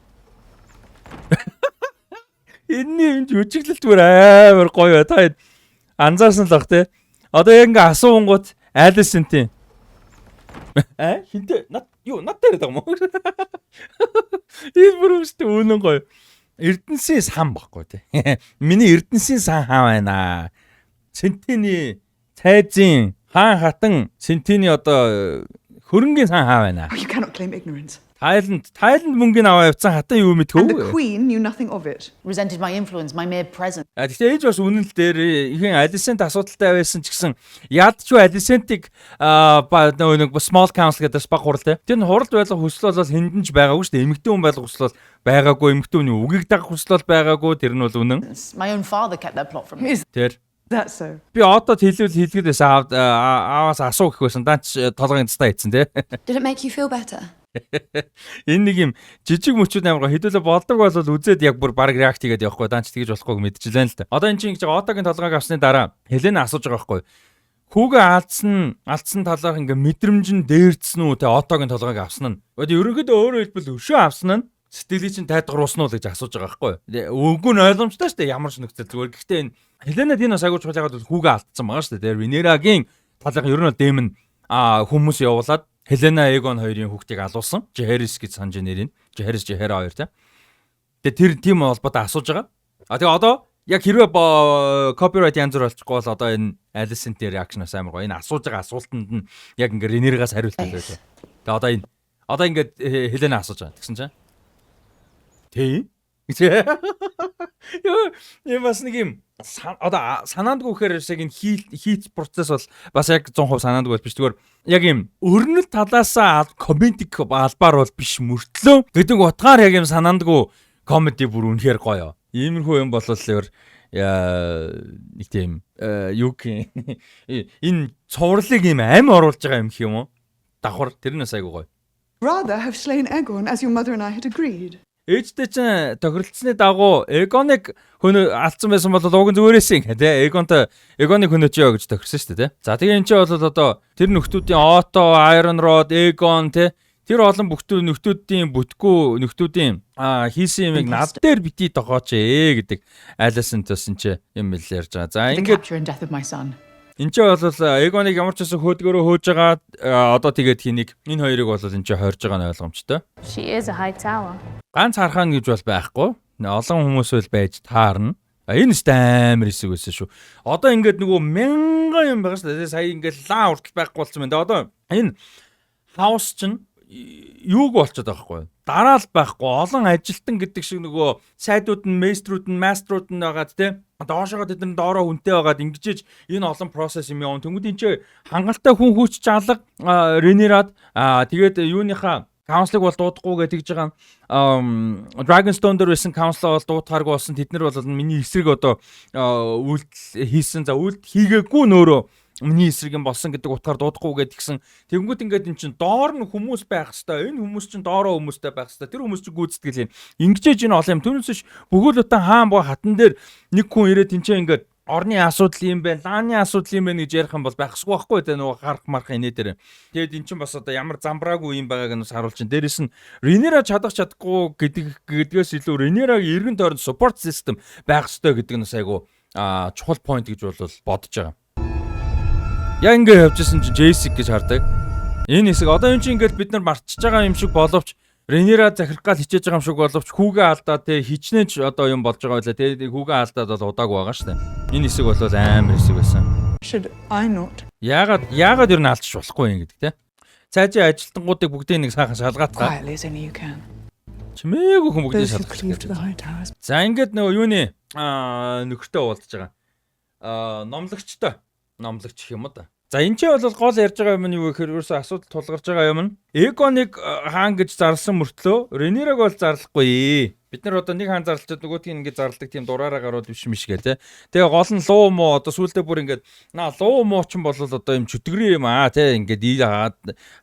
Энэний энэ жүжиглэлт бүр амар гоё бай. Та анзаарсан л бах те. Одоо яг ингээ асуунгууд Alicent-ийн хинтээ над юу, над дээр байгаа юм уу? Энэ бүр өстө үнэн гоё. Эрдэнсийн сан баггүй те. Миний Эрдэнсийн сан хаа байна? Цэнтэний цайзын хаан хатан Цэнтэний одоо хөрөнгийн сан хаа байна? Oh, you cannot claim ignorance. Тайланд мөнгөний аваа явцсан хатан юу мэдхүү? And the queen knew nothing of it. Resented my influence, my mere presence. А гэхдээ ээж бас үнэн л дээр ихэн Alicent асуудалтай байсан ч гэсэн яадчгүй Alicent-ыг нөгөө нэг small council гэдэг бас баг хурал те. Тэр нь хуралд байх хүсэл бол хэндэн ч байгаагүй шүү дээ. Эмэгтэй хүн байх хүсэл бол байгаагүй, эмэгтэй хүний үгийг дагах хүсэл бол байгаагүй. Тэр нь бол үнэн. My own father kept that plot from me. Is Тэр that so? би одоо хэлвэл хэлгээд байсан, ааваас асуу гэх байсан. Даанч толгойн цастаа хийцэн те. Did it make you feel better? Энэ нэг юм жижиг мөчүүд амар гоё. Хэдүүлээ болдог бол үзээд яг бүр баг react хийгээд явахгүй. Даанч тэгэж болохгүйг мэдчихлээ л да. Одоо эн чинь ингэж Отогийн толгойг авсны дараа Хелена асууж байгаа байхгүй. Хүүгээ алдсан талаарх ингээ мэдрэмж нь дээрдсэн үү те, Отогийн толгойг авсан нь. Одоо ерөнхийдөө, өөрөөр хэлбэл, өшөө авсан нь сэтгэлийг чинь тайлгаруулсан уу гэж асууж байгаа байхгүй. Үгүй нь ойлгомжтой шүү дээ, ямар ч нөхцөл зүгээр. Гэхдээ энэ Хеленад энэ бас айгуу чухал, ягаад бол хүүгээ алдсан байгаа шүү дээ. Ренерагийн талаарх ер нь бол Дэймон хүмүүс явуулаад Хелена, Эгон хоёрын хүүхдийг алуулсан. Жихэрис гэж санаж нэрийг. Жихэрис, Жихера хоёр те. Тэгээ тэр тийм холбоотой асууж байгаа. А тэгээ одоо яг хэрвээ copyright янз бүр болчихгүй бол одоо энэ Alicent-ийн reaction-аас амар гоё. Энэ асууж байгаа асуултанд нь яг ингээ Ренерагаас хариулт хэлээ. Тэгээ одоо ингээд Хелена асууж байгаа. Тэгсэн чинь тий. Йоо, энэ бас нэг юм одоо санаандгүй гэхээр яг энэ хийц процесс бол бас яг 100% санаандгүй бол биш. Зүгээр яг юм өрнөл талаасаа comedic албаар бол биш мөртлөө гэдэг утгаар яг юм санаандгүй comedy бүр үнэхээр гоё. Иймэрхүү юм бол ер нэг тийм юу гэх энэ цувралыг юм ам оруулж байгаа юм хэх юм уу? Давхар тэр нь бас айгуу гоё. Rather have slain Aegon as your mother and I had agreed. Ээжтэй чинь тохиролцсны дагуу Эгоныг хөнөө алдсан байсан бол уг нь зүгээрээсэн тий. Эгонтой Эгоныг хөнөөч гэж тохирсон шүү дээ тий. За, тэгээ эн чинь бол одоо тэр нөхдүүдийн Ото, Iron Rod, Эгон тий, тэр олон бүхтүү нөхдүүдийн бүтгүү нөхдүүдийн хийсэн юмыг над дээр бити тогооч ээ гэдэг Alicent бас энэ чи юм бэл ярьж байгаа. За, ингээд энэ ч бол Эгоныг ямар ч байсан хөөдгөөрөө хөөж байгаа, одоо тэгээд хэнийг энэ хоёрыг бол энэ чи хорж байгаа нь ойлгомжтой. She is a high tower. Ганц хархаан гэж бол байхгүй. Олон хүмүүс бол байж таарна. А энэ ч амар хэсэг байсан шүү. Одоо ингээд нөгөө мянган юм байгаа шүү дээ. Сая ингээд лаа уртал байхгүй болсон байна. Одоо энэ house чинь юуг болчиход байгаа байхгүй. Дараал байхгүй, олон ажилтан гэдэг шиг нөгөө сайдууд нь, maester үүд нь, master ууд нь байгаад те. Доошогоо тэд нар доороо хүнтэй байгаад ингэжээж энэ олон процесс юм явна. Тэнгүүд энэ чи хангалттай хүн хүч чалга Ренерад тэгээд юуныхаа council ыг бол дуудахгүй гэж тэгж байгаа. Dragonstone дээр байсан council бол дуудахааргүй болсон. Тэд нар бол миний эсрэг одоо үйлдэл хийсэн. За, үйлдэл хийгээгүй нөөрөө миний эсрэг юм болсон гэдэг утгаар дуудахгүй гэдгсэн. Тэгэнгүүт ингээд эн чин доор нь хүмүүс байх хэвээр. Энэ хүмүүс чин доороо хүмүүстэй байх хэвээр. Тэр хүмүүс чин гүйцэтгэл юм. Ингэжээж энэ олон юм. Түүнээс биш бүхэл бүтэн хаан боо хатан дээр нэг хүн ирээд тэнцээ ингээд орны асуудал юм байна, лааны асуудал юм байна гэж ярих юм бол байхсгүй байхгүй те, нөгөө харах марах инээ дээр. Тэгээд эн чинь бас одоо ямар замбраагүй юм байгааг нь бас харуулж чинь. Дээрэс нь Ренера чадах чадахгүй гэдгээс илүү Ренерагийн эргэн тойронд support system байх ёстой гэдэг нь бас айгу чухал point гэж бол бодож байгаа. Яг ингэ явжсэн чинь Джейсик гэж хардаг. Энэ хэсэг одоо энэ чинь ингээд бид нар мартчихж байгаа юм шиг боловч Ренера захирах гал хичээж байгаа юм шиг боловч хүүгээ алдаа те, хичнээн ч одоо юм болж байгаа байлаа те, хүүгээ алдаад бол удаагүй байгаа шүү дээ. Энэ хэсэг бол амар хэсэг байсан. Should I not? Яагаад ер нь алдчих болохгүй юм гэдэг те. Цаажийн ажилтнуудыг бүгдийг нэг сайхан шалгаатгаа. Quietly as only you can. Чимээгүй хүн бүгдийг Those who cleave to шалгах. the high towers. За, ингээд нөгөө юуны нөхөртэй уулзж байгаа. Номлогчтой. Номлогч гэх юм уу да. За, энэ ч бол гол ярьж байгаа юм нь юу гэхээр ерөөсөө асуудал тулгарч байгаа юм нь Эгоныг хаан гэж зарласан мөртлөө Ренераг бол зарлахгүй. Бид нар одоо нэг хаан зарлчаад нөгөөдгийг ингээд зарладаг тийм дураараа гарууд биш юм шиг те. Тэгээ гол нь луу муу одоо сүулдэ бүр ингээд наа луу муу ч юм бол одоо юм чөтгөрийн юм аа те, ингээд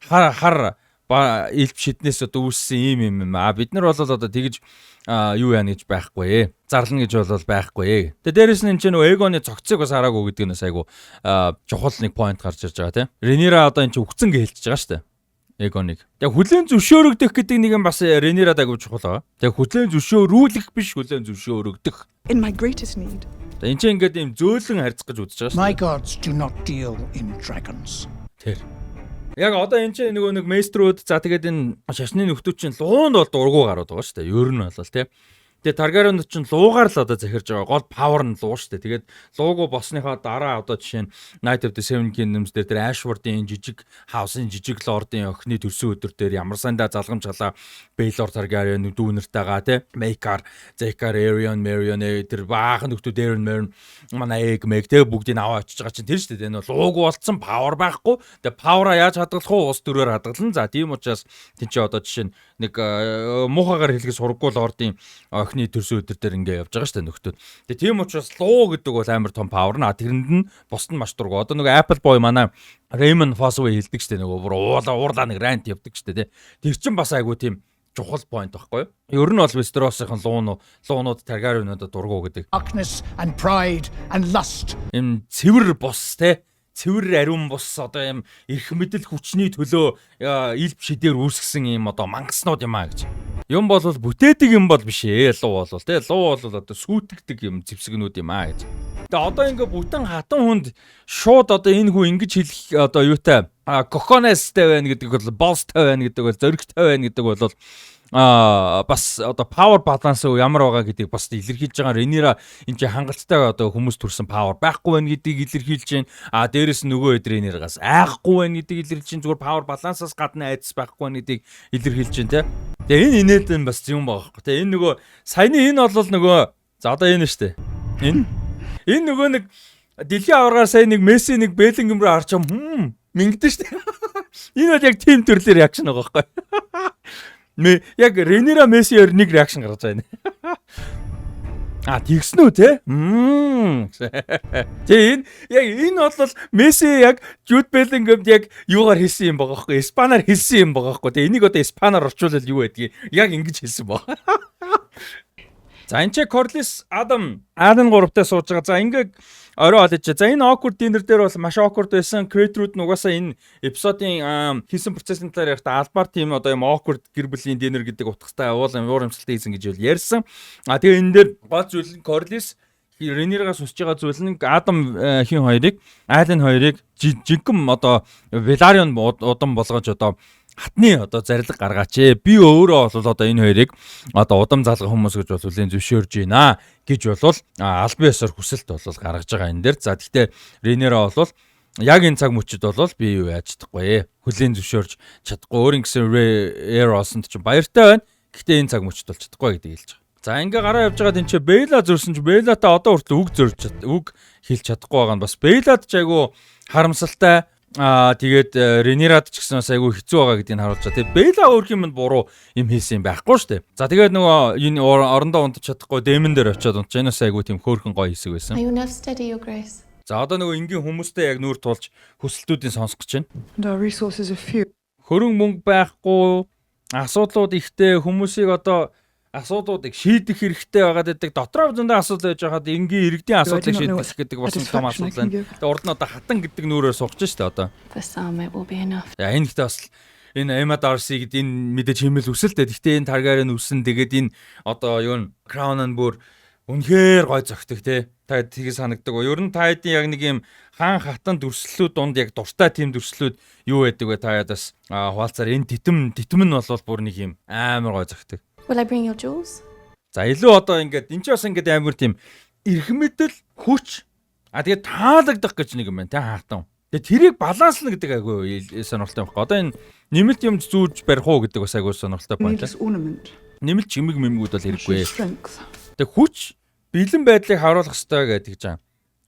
хар хар илп шиднээс одоо үүссэн юм юм юм. А бид нар бол одоо тэгж юу яана гэж байхгүй. Зарлана гэж бол байхгүй. Тэгээ дээрэс нь энэ чинь нөгөө Эгоны цогцыг бас хараагүй гэдэг нь бас айгу чухал нэг point гарч ирж байгаа тийм. Ренера одоо энэ чинь үгцэн гэж хэлчихэж байгаа шүү дээ. Эгоныг. Тэгээ хүлээн зөвшөөрөгдөх гэдэг нэг юм бас Ренерад айгу чухал байгаа. Тэгээ хүлээн зөвшөөрүүлэх биш, хүлээн зөвшөөрөгдөх. In my greatest need. Тэгээ энэ чинь ингээд юм зөөлөн харьцах гэж үзэж байгаа шүү My дээ. gods do not deal in dragons. Тэр. Яг одоо энэ чинь нөгөө нэг maester үүд, за, тэгээд энэ шашны нөхдүүд чинь луунд бол дургу гарууд байгаа шүү дээ. Ер нь бол тий. Тэгээ Таргариенууд чинь луугаар л одоо захирж байгаа. Гол power нь луу шүү дээ. Тэгээд луугу болсныхоо дараа одоо жишээ нь Knight of the Seven Kingdoms дээр тэр Ashford-ын жижиг house-ын жижиг лордын охины төрсөн өдөр дээр ямар сандаа залгамж халаа Baelor Targaryen дүүнэртэйгаа тий. Maekar, Zekar, Aerion, Marion тэр баахан нөхдүүд Aeron, Marion манай Egg Meg тэг бүгдийг аваа очиж байгаа чинь тэр шүү дээ. Энэ луугу болцсон, power байхгүй. Тэгээ power-а яаж хадгалах вэ? Улс төрөөр хадгална. За, тийм учраас тийм чи одоо жишээ нь нэг муухагаар хэлэхээс сурггүй лордын охины төрсөн өдөр дээр ингээ явж байгаа шүү дээ нөхдүүд. Тэгээ тийм учраас луу гэдэг бол амар том power наа. Тэрэнд нь бусд нь маш дургу. Одоо нөгөө Apple Boy манай Raymond Fossoway хэлдэг шүү дээ. Нөгөө бүр уула уурлаа нэг rant явдаг шүү дээ. Тэр чинь бас айгу тийм чухал point байхгүй юу? Ер нь бол Westeros-ийн луунууд Targaryen-уудад дургу гэдэг. Darkness and pride and lust. Юм цэвэр бус те, цэвэр ариун бус, одоо юм эрх мэдэл хүчний төлөө илб шидээр үүсгэсэн юм одоо мангаснууд юм а гэж. Юм бол бүтээдэг юм бол биш ээ, луу бол те, луу бол одоо сүйтгэдэг юм зэвсгнүүд юм а гэж. Тэгээ одоо ингээ бүтэн хатан хүнд шууд одоо энэ хүн ингэж хэлэх одоо юутай cojones-тэй байна гэдэг бол, balls-тай байна гэдэг бол, зоригтой байна гэдэг бол бас одоо power balance ямар байгаа гэдгийг бас илэрхийлж байгаа. Ренера энэ чинь хангалттай одоо хүмүүс төрсэн power байхгүй байна гэдгийг илэрхийлж байна. А дээрэс нь нөгөө Ренерагаас айхгүй байна гэдгийг илэрхийлж байна. Зүгээр power balance-аас гадна айдас байхгүй байна гэдгийг илэрхийлж байна те. Тэгээ энэ инээд нь бас юм байгаа байхгүй те. Энэ нөгөө саяны энэ бол нөгөө, за, одоо энэ шүү дээ. Энэ нөгөө нэг дэлхийн аваргаар сая нэг Месси нэг Беллингем руу харч юм мингдэн шүү дээ. Энэ бол яг тийм төрлийн reaction байгаа байхгүй. Мэ яг Ренера Месси хоёр нэг reaction гаргаж байгаа юм. А, тэгсэн үү те? Мм. Тэгээ энэ яг энэ бол Месси яг Жуд Беллингемд яг юугаар хэлсэн юм байгаа байхгүй? Испанаар хэлсэн юм байгаа байхгүй. Тэгээ энийг одоо испанаар орчуулвал юу байдгийг яг ингэж хэлсэн баг. За, энэ ч Корлис, Адам, Адам гуравтай сууж байгаа. За, ингээ орой олж. За, энэ awkward dinner дээр бол маш awkward байсан. Creator-ууд нь угаасаа энэ эпизодын хийсэн процессын талаар ярихдаа албаар тийм одоо юм awkward гэр бүлийн dinner гэдэг утгатай уул уур амьсгалтай хийсэн гэж ярьсан. А тэгээ энэ дээр гол зүйл нь Корлис Ренерагаас хүсэж байгаа зүйл нь Адам хин хоёрыг, Айлен хоёрыг жинхэнэ одоо Веларион удам болгож одоо хатны одоо зарлиг гаргаач ээ. Би өөрөө бол одоо энэ хоёрыг одоо удам залгах хүмүүс гэж бол хүлээн зөвшөөрж байна гэж бол албан ёсоор хүсэлт бол гаргаж байгаа энэ дээр. За, гэхдээ Ренера бол яг энэ цаг мөчид бол би юу яаж чадахгүй. Хүлээн зөвшөөрж чадахгүй. Өөр ингэсэн Air олсонд ч баяртай байна. Гэхдээ энэ цаг мөчид бол чадахгүй гэдгийг хэлж байгаа. За, ингээ гараа явж байгаад энэ чи Бейла зөрсөн чи Бейлатай одоо хүртэл үг зөрж үг хэлж чадахгүй байгаа нь бас Бейлад ч айгу харамсалтай. Аа, тэгээд Ренерад ч гэсэн бас айгүй хэцүү байгаа гэдгийг харуулж байгаа. Тэгээд Бейла өөр юмд буруу юм хийсэн юм байхгүй шүү дээ. За, тэгээд нөгөө энэ орондоо унтаж чадахгүй Дэмэн дээр очиод унтж энэ бас айгүй тийм хөөрхөн гоё хэсэг байсан. Are your nerves steady, Your Grace? За, одоо нөгөө энгийн хүмүүстэй яг нүүр тулж хүсэлтүүдийн сонсох гэж байна. And our resources are few. Хөрөнгө мөнгө байхгүй, асуудлууд ихтэй, хүмүүсийг одоо асуудлуудыг шийдэх хэрэгтэй байгаад байдаг. Дотроо зөндөө асуудал байж байхад энгийн иргэдийн асуудлыг шийдэх гэдэг бас нэг том асуудал байна. Тэгээ урд нь одоо хатан гэдэг нүүрээр суугч штэ одоо. For some, it will be enough. Я, энэ ихтэй бас энэ Emma Darcy гэдэг энэ мэдээж хэмэл үсэлтэй. Гэхдээ энэ Targaryen үсэн, тэгээд энэ одоо юу н Crown нь бүр үнэхээр гой зөгтөг те. Та тийг санагдаг. Ер нь та хэдийн яг нэг юм хаан хатан дүрслэлүүд дунд яг дуртай тийм дүрслэлүүд юу байдаг вэ? Та яд бас хуваалцаар. Энэ титэм титэм нь бол бүр нэг юм амар гой зөгтөг. Will I bring your jewels? За, илүү одоо ингээд энэ ч бас ингээд амар тийм эрх мэдэл, хүч, а тэгээд таалагдах гэж нэг юм байна те хаатан. Тэгээд тэрийг баланслна гэдэг айгүй сонирхолтой байхгүй. Одоо энэ нэмэлт юм зүүж барих уу гэдэг бас айгүй сонирхолтой point. Needless ornament. Нэмэлт чимэг мэмгүүд бол хэрэггүй. Strength. Тэгээд хүч, бэлэн байдлыг харуулах хэрэгтэй гэдэг жаа.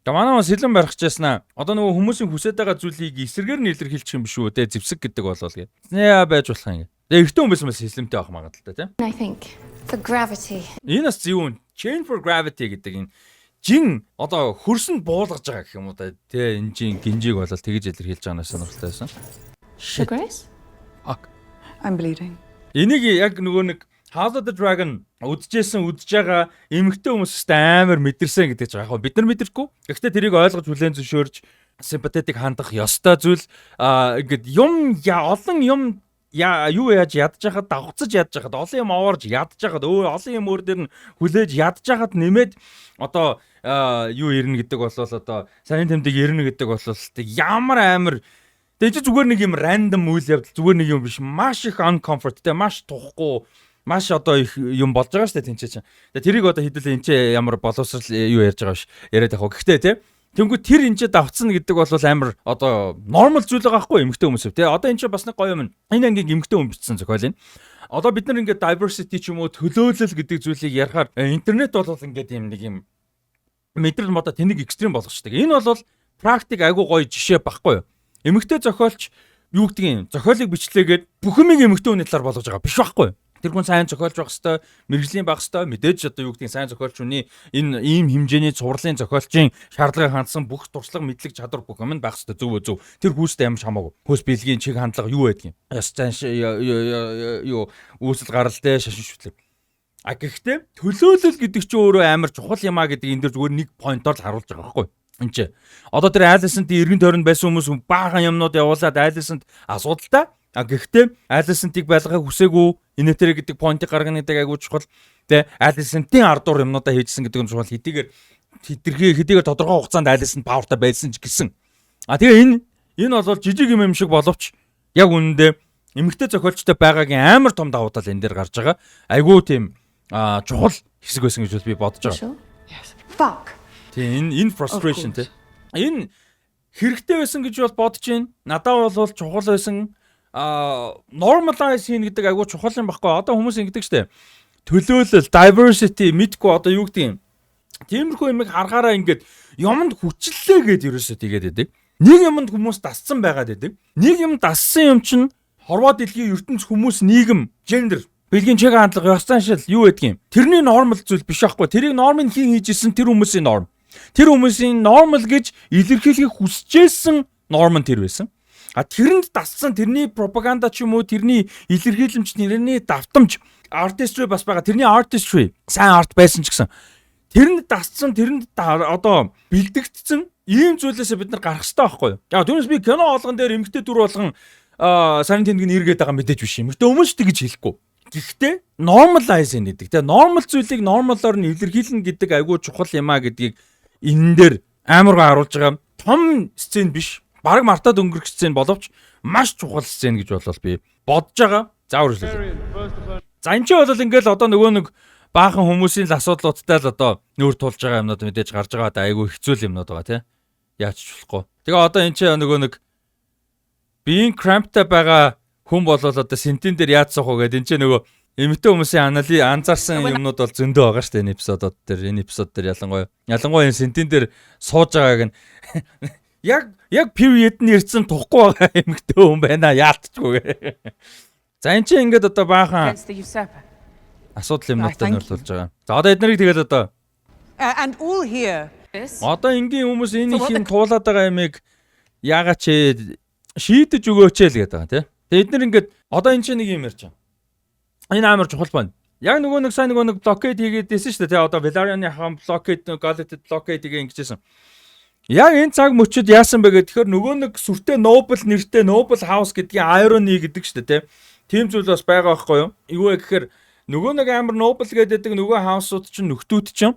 Тэгээ манай хүн сэлэн барих чээсэн. Одоо нөгөө хүмүүсийн хүсэж байгаа зүйлийг эсрэгээр нь илэрхийлчих юм биш үү те, зэвсэг гэдэг болол гэ. Яа байж болох юм. Тэгээ эрэгтэй хүн байсан бас сэлэмтэй байх магадлалтай те. I think. For gravity. Энэ бас зөв юм. Chain for gravity гэдэг энэ жин одоо хөрсөнд буулгаж байгаа гэх юм уу да. Тэ, энэ жин гинжийг болол тэгж илэрхийлж байгаа нь сонирхолтой байсан. Your Grace? Fuck. I'm bleeding. Энийг яг нөгөө нэг House of the Dragon үдчихсэн, үдж байгаа эмэгтэй хүмүүстэй амар мэдэрсэн гэдэг чинь яг бид нар мэдэрхгүй. Гэхдээ тэрийг ойлгож хүлээн зөвшөөрж sympathetic хандах ёстой зүйл. Ингээд юм олон юм юу яаж ядж хахад, давхцаж ядж хахад, олон юм овоорж ядж хахад, өөр олон юм өөр дээр нь хүлээж ядж хахад нэмээд одоо юу ирнэ гэдэг бол, одоо сарын тэмдэг ирнэ гэдэг бол ямар амар. Тэгээ чи зүгээр нэг юм random үйл явдал, зүгээр нэг юм биш, маш их uncomfort те, маш тухгүй, маш одоо их юм болж байгаа шүү дээ тэнцээ чинь. Тэгээ тэрийг одоо хэдүүлээ энэ чи ямар боловсрал юу ярьж байгаа биш яриад явах. Гэхдээ те, тэнгүү тэр энэ чи давцсан гэдэг бол амар одоо normal зүйл байгаа байхгүй эмэгтэй хүмүүс те. Одоо энэ чи бас нэг гоё юм. Энэ ангийн эмэгтэй хүн бичсэн зохиол энэ. Одоо бид нар ингээд diversity ч юм уу, төлөөлөл гэдэг зүйлийг ярихаар интернет бол ингээд юм нэг юм мэдрэл модо тэнэг extreme болгочдөг. Энэ бол практик айгуу гоё жишээ багхгүй юу? Эмэгтэй зохиолч юу гэдгийг зохиолыг бичлээгээд бүх юмыг эмэгтэй хүний талаар болгож байгаа биш байхгүй юу? Тэр хүн сайн зохиолж байх хэвээр, мэргэжлийн байх хэвээр, мэдээж одоо юу гэдгийг сайн зохиолч хүний энэ ийм хэмжээний цувралын зохиолчийн шаардлагыг хандсан бүх туршлага, мэдлэг, чадвар бүх юм нь байх хэвээр, зөв зөв. Тэр хүүстэй ямар ч хамаагүй. Хөөс бэлгийн чиг хандлага юу байдгийг. Ёс занш юу үүсэл гарал те, шашин шүтлэг. А гэхдээ төлөөлөл гэдэг чинь өөрөө амар чухал юм а гэдэг энэ дэр зүгээр нэг point оор л харуулж байгаа байхгүй юу? Энд чи. Одоо тэр Alicent эргэн тойронд байсан хүмүүс баахан юмнууд явуулаад Alicent асуудалтай. А гэхдээ Alicent-ийг байлгахыг хүсээгүй инээтерэ гэдэг point ыг гаргана гэдэг айгуу чухал. Тэ, Alicent-ийн ардуур юмнуудаа хийжсэн гэдэг нь чухал. Хэдийгээр хэтэрхий хэдийгээр тодорхой хугацаанд Alicent power тай байсан ч гэсэн. А тэгээ энэ бол жижиг юм юм шиг боловч яг үнэндээ эмэгтэй зохиолчтой байгаагийн амар том давуу тал энэ дээр гарч байгаа. Айгуу тийм чухал хэсэг байсан гэж би бодож байгаа. Sure. Yes. Fuck. Тийм, энэ frustration тий. Энэ хэрэгтэй байсан гэж бол бодож байна. Надад бол чухал байсан. Normalize хийнэ гэдэг айгуу чухал юм баггүй. Одоо хүмүүс ингэдэг штэ. Төлөөлөл, diversity мэдгүй одоо юу гэдэг юм. Тиймэрхүү юмыг харахаараа ингээд юмд хүчлээ гэд ерөөсөө тэгээд байдаг. Нэг юмд хүмүүс дассан байгаад байдаг. Нэг юм дассан юм чинь хорвоо дэлхийн ертөнц, хүмүүс, нийгэм, gender, бэлгийн чиг хандлага, ёс заншил юу гэдгийг. Тэрний normal зүйл биш байхгүй. Тэрийг нормыг хэн хийж исэн, тэр хүмүүсийн норм. Тэр хүмүүсийн normal гэж илэрхийлэхийг хүсэжсэн норм нь тэр байсан. А тэрэнд дассан тэрний пропаганда ч юм уу, тэрний илэрхийлэмж, тэрний давтамж, artistry бас байгаа. Тэрний artistry сайн арт байсан ч гэсэн тэрэнд дассан, тэрэнд одоо бэлдэгдсэн ийм зүйлээсээ бид нар гарах хэрэгтэй байхгүй юу? Яг түүнээс би кино болгон дээр эмэгтэй дүр болгон сарын тэмдэг нь эргээд байгаа мэдээж биш юм. Эмэгтэй хүмүүс тэгж хэлэхгүй. Гэхдээ normalize гэдэг. Тэгээ normal зүйлийг normal оор нь илэрхийлнэ гэдэг айгүй чухал юм а гэдгийг энэ дээр амар гоо харуулж байгаа. Том scene биш. Бараг мартаад өнгөрөх scene боловч маш чухал scene гэж болол би бодож байгаа. За, үргэлжлүүлье. За, энэ чинь бол ингээл одоо нөгөө нэг баахан хүмүүсийн л асуудлуудтай л одоо нүүр тулж байгаа юмнууд мэдээж гарч байгаа да, айгүй хэцүү юмнууд байгаа тий. Яаж ч болохгүй. Тэгээ одоо энэ чинь нөгөө нэг биеийн cramp тай байгаа хүн болол одоо сентин дээр яаж суух вэ гэдэг энэ чинь нөгөө эмэгтэй хүмүүсийн анали анзаарсан юмнууд бол зөндөө байгаа шүү дээ энэ episode ууд дээр, энэ episode дээр ялангуяа энэ сентин дээр сууж байгааг нь яг period нь ирсэн тухгүй байгаа эмэгтэй хүн байна яалтчгүй. За, энэ чинь ингээд одоо баахан Against the usurper. асуудал юмнуудтай нүүр тулж байгаа. За, одоо эднэрийг тэгэл одоо And all here. Одоо энгийн хүмүүс энэ их юм туулаад байгаа юмыг яагаад ч шийдэж өгөөч л гэдэг байгаа тий. Тэгээ эднэр ингээд одоо энэ чинь нэг юм ярьж байгаа. Энэ амар чухал байна. Яг нөгөө нэг сайн нөгөө нэг blockade хийгээд байсан шүү дээ тий. Одоо Velaryon-ы хаан blockade, Gullet blockade хийгээ ингэжсэн. Яг энэ цаг мөчид яасан бэ гэхээр нөгөө нэг сүртэй noble нэртэй noble house гэдгийн irony гэдэг шүү дээ тий. Тийм зүйл бас байгаа байхгүй юу? Юу вэ гэхээр нөгөө нэг амар noble гэдэг нөгөө house ууд чинь, нөхдүүд чинь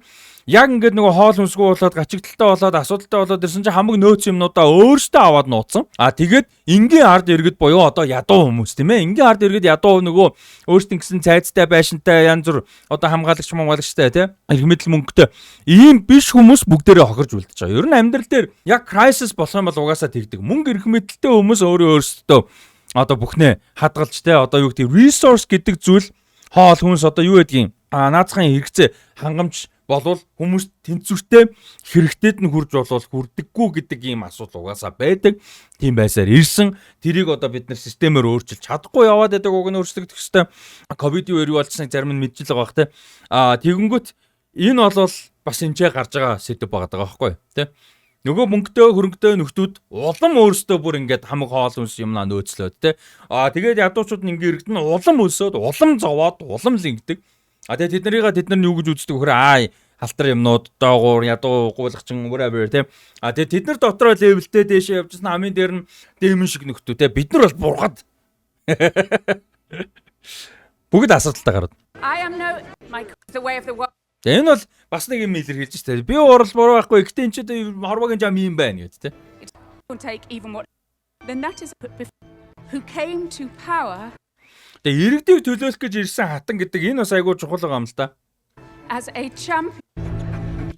яг ингээд нөгөө хоол хүнсгүй болоод, гачигдaltaй болоод, асуудалтай болоод ирсэн чинь хамаг нөөц юмнуудаа өөрсдөө аваад нууцсан. А тэгээд энгийн ард иргэд буюу одоо ядуу хүмүүс тийм ээ. Энгийн ард иргэд, ядуу нөгөө өөрсдөө гэсэн цайцтай, байшинтай, янз бүр одоо хамгаалагч хамгаалагчтай тийм эрх мэдэл мөнгөтэй ийм биш хүмүүс бүгдээрээ хохирж үлдэж байгаа. Ер нь амьдрал дээр яг crisis болох юм бол угаасаа тэгдэг. Мөнгө эрх мэдэлтэй хүмүүс өөрөө өөрсдөө одоо бүхнээ хадгалж те, одоо юу гэдэг, resource гэдэг зүйл, хоол хүнс, одоо юу гэдгийг, наацхан хэрэгцээ хангамж Болвол хүмүүс тэнцвэртэй хэрэгтэд нь хүрж болвол хүрдэггүй гэдэг ийм асуудал угаасаа байдаг. Тийм байсаар ирсэн. Тэрийг одоо бид нар системээр өөрчилж чадахгүй яваад байдаг, уг нь өөрчлөгдөх хэвээр. Ковидын үер юу болчихсныг зарим нь мэдж л байгаа бах те. Тэгэнгүүт энэ бол бас энэ ч гарч байгаа сэдэв байгаа даа байхгүй те. Нөгөө мөнгөтэй хөрөнгөтэй нөхдүүд улам өөрсдөө бүр ингээд хамаг хоол хүнс юмнаа нөөцлөөд те. Тэгээд ядуучууд нь ингээд иргэдэн улам өсөөд, улам зовоод, улам л ингэдэг. Тэгээд тэднэрийга тэд нар нь юу гэж үздэг вөхөр аа халтар юмнууд доогуур ядуу гуйлагчин whatever те. Тэгээд тэд нар дотроо level тэй дээшээ явжсэн, хамгийн дээр нь Дэмэн шиг нөхдөө те. Бид нар бол бургад. Бүгд асуудалтай гараад. I am no my the way of the world. За, энэ бол бас нэг юм илэрхийлж штэ. Би урал буруу байхгүй. Гэтэ энэ ч одоо хорвоогийн жам юм байна гэд те. Take even what then that is put before who came to power Тэгээ иргэдийг төлөөлөх гэж ирсэн хатан гэдэг энэ бас айгүй чухал байгаа юм л та. As a champion.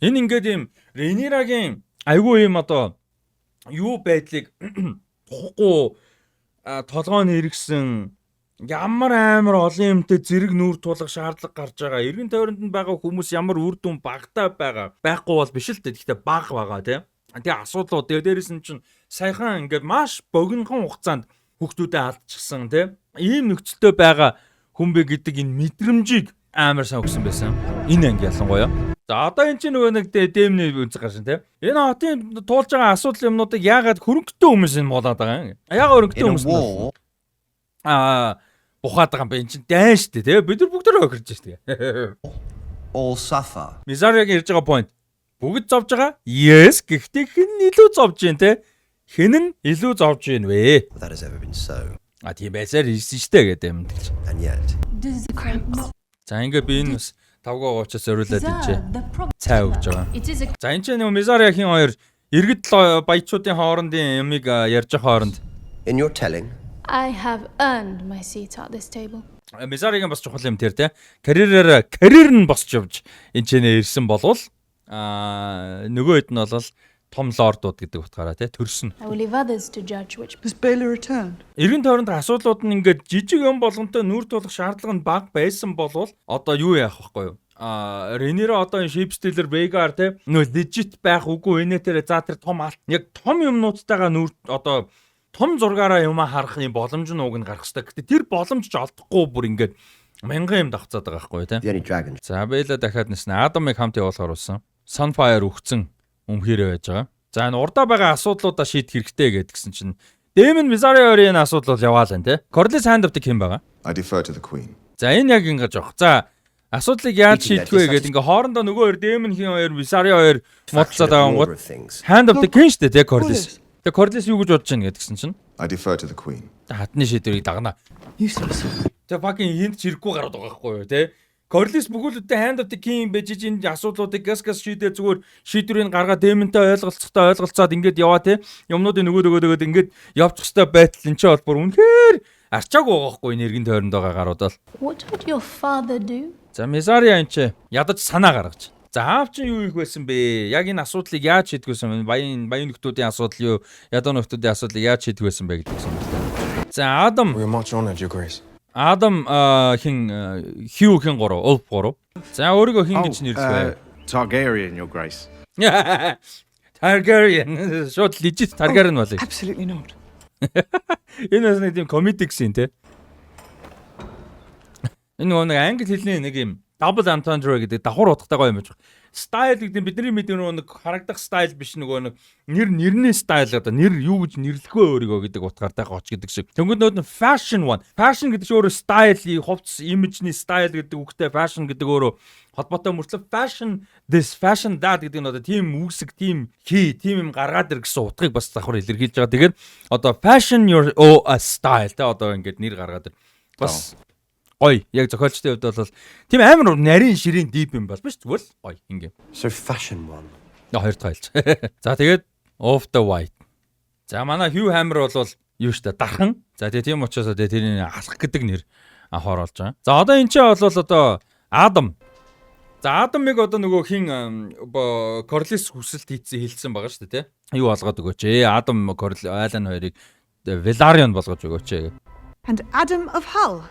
Энэ ингээд юм Ренирагийн айгүй юм одоо юу байдлыг тухгүй толгой нь эргэсэн, ямар амар олон юмтай зэрэг нүүр тулах шаардлага гарч байгаа. Эргэн тойронд нь байгаа хүмүүс ямар үр дүн багтаа байгаа. Байхгүй бол биш л дээ. Гэхдээ бага байгаа тийм. Тэгээ асуудлууд, тэгээ дээрэс нь чинь саяхан ингээд маш богинохон хугацаанд хүүхдүүдэд алдчихсан тийм. Ийм нөхцөлтэй байгаа хүн бэ гэдэг энэ мэдрэмжийг амар сайн өгсөн байсан. Энэ анги ялангуяа. За, одоо энэ чинь нөгөө нэг дэмний үнцэг гарсан тийм. Энэ хотын туулж байгаа асуудал юмнуудыг яагаад хөрөнгөтэй хүмүүс энэ муулаад байгаа юм? Яагаад хөрөнгөтэй хүмүүс бухаад байгаа юм бэ? Энэ чинь дайн шүү дээ тийм. Бид нар бүгд л охирж шүү дээ. All suffer. Мисариагийн ярьж байгаа point. Бүгд зовж байгаа. Yes, гэхдээ хэн нь илүү зовж гин те? Хэн нь илүү зовж гин вэ? That has ever been so. Тийм байсаар ирсэн штэ гэдэг юм тэгж. And yet, Does the cramps? За, ингээ би энэ бас тавгаа уучаас зориулаад энэ цай өгж байгаа. It is a За, энэ ч нэг Мисариагийн хоёр иргэд баячуудын хоорондын юмыг ярьж байгаа хооронд in your telling, I have earned my seat at this table. Мисариагийн бас чухал юм тэр те. Карьерээр карьер нь босч явж энэ ч нэ ирсэн болвол нөгөө хэд нь бол том лордууд гэдэг утгаараа те төрсөн. I will leave others to judge which Has Baela returned? Эргэн тойронд асуудлууд нь ингээд жижиг юм болгонтой нүүр тулах шаардлага нь бага байсан болвол одоо юу яах вэ юу? Ренера одоо энэ Sheepstealer Vhagar те нөө legit байх үгүй энэ тэр за тэр том алт яг том юмнуудтайгаа нүүр одоо том зургаараа юмаа харах юм боломж нь уг нь гарах хэрэгтэй. Гэтэ тэр боломж ч олдохгүй бүр ингээд мянган юм давхцаад байгаа байхгүй те. The only dragon За, Бэйла дахиад нэснэ. Адамыг хамт явуулахар болсон. Sunfire өгцөн өмхийрээ байж байгаа. За, энэ урдаа байгаа асуудлуудаа шийдэх хэрэгтэй гэдгсэн чинь Дэмэн Мисари хоёрын энэ асуудал бол яваал энэ те. Corlys Hand of the King байгаа. I defer to the Queen. За, энэ яг ингэж явах. За, асуудлыг яаж шийдэх вэ гэдэг ингээ хоорондоо нөгөө хоёр Дэмэн хин хоёр Мисари хоёр муудалцаад байгаа order гот of things. Hand of the King шүү дээ те Corlys. Тэгээ Corlys юу гэж бодож байна гэдгсэн чинь I defer to the Queen. хатны шийдвэрийг дагнаа. Useless. Тэгээ fucking хинт ч хэрэггүй гараад байгаа байхгүй юу те. Corlys бүхэл бүтэн Hand of the King байж энэ асуудлуудыг гас гас шийдээ, зүгээр шийдвэрийг гаргаад Дэмэнтэй ойлголцохтой ойлголцоод ингээд яваа те. Юмнуудын нөгөө нөгөө нөгөөд ингээд явчих хэвээр байтал энэ ч бол бүр үнэхээр арчаагүй байгаа байхгүй энэ эргэн тойронд байгаа гарууд бол. What would your father do? За, Мисариа энэ ч ядаж санаа гаргаж. За, аав чинь юу их байсан бэ? Яг энэ асуудлыг яаж шийдэх байсан бэ? Баян баян нөхдүүдийн асуудал юу? Ядуу нөхдүүдийн асуудлыг яаж шийдэх байсан бэ гэдэг юм байна. За, Адам We are much honored, Your Grace. Адам хин Хью хин 3, Ulf 3. За, өөрийгөө хин гэж нэрлэх вэ? Targaryen, Your Grace. Targaryen. Шууд legit Targaryen болъё. Absolutely not. Энэ бас нэг тийм comedic scene те. Энэ нөгөө нэг англи хэлний нэг юм double entendre гэдэг давхар утгатай гоё юм байж байна. Style гэдэг нь бидний мэдээ нөгөө нэг харагдах style биш, нөгөө нэг нэр нэрний style, одоо нэр юу гэж нэрлэх вэ өөрийгөө гэдэг утгаартай гоч гэдэг шиг. Тэнгүүд нүүд нь fashion one. Fashion гэдэг чинь өөрөө style, хувцас, имижний style гэдэг үгтэй fashion гэдэг өөрөө холбоотой мөртлөө fashion this, fashion that гэдэг нь одоо тийм үүсэг, тийм хий, тийм юм гаргаад ир гэсэн утгыг бас давхар илэрхийлж байгаа. Тэгээд одоо fashion your oh a style те одоо ингээд нэр гаргаад ир. Бас гоё. Яг зохиолчдын хувьд бол тийм амар нарийн ширийн deep юм бол биш, зүгээр л гоё ингээ. So fashion one. Хоёр дахь айлч. За, тэгээд Off the White. За, манай Hugh Hammer бол юу штэ дархан. За, тэгээ тийм учраас тэгээ тэрний алах гэдэг нэр анхаар болж байгаа. За, одоо энэ чинь бол одоо Адам. За, Адамыг одоо нөгөө хин Корлис хүсэлт хийцэн хэлсэн байгаа шүү дээ, тий. Юу болгоод өгөөч ээ. Адам Корл Айлан хоёрыг Веларион болгож өгөөч ээ. And Adam of Hull.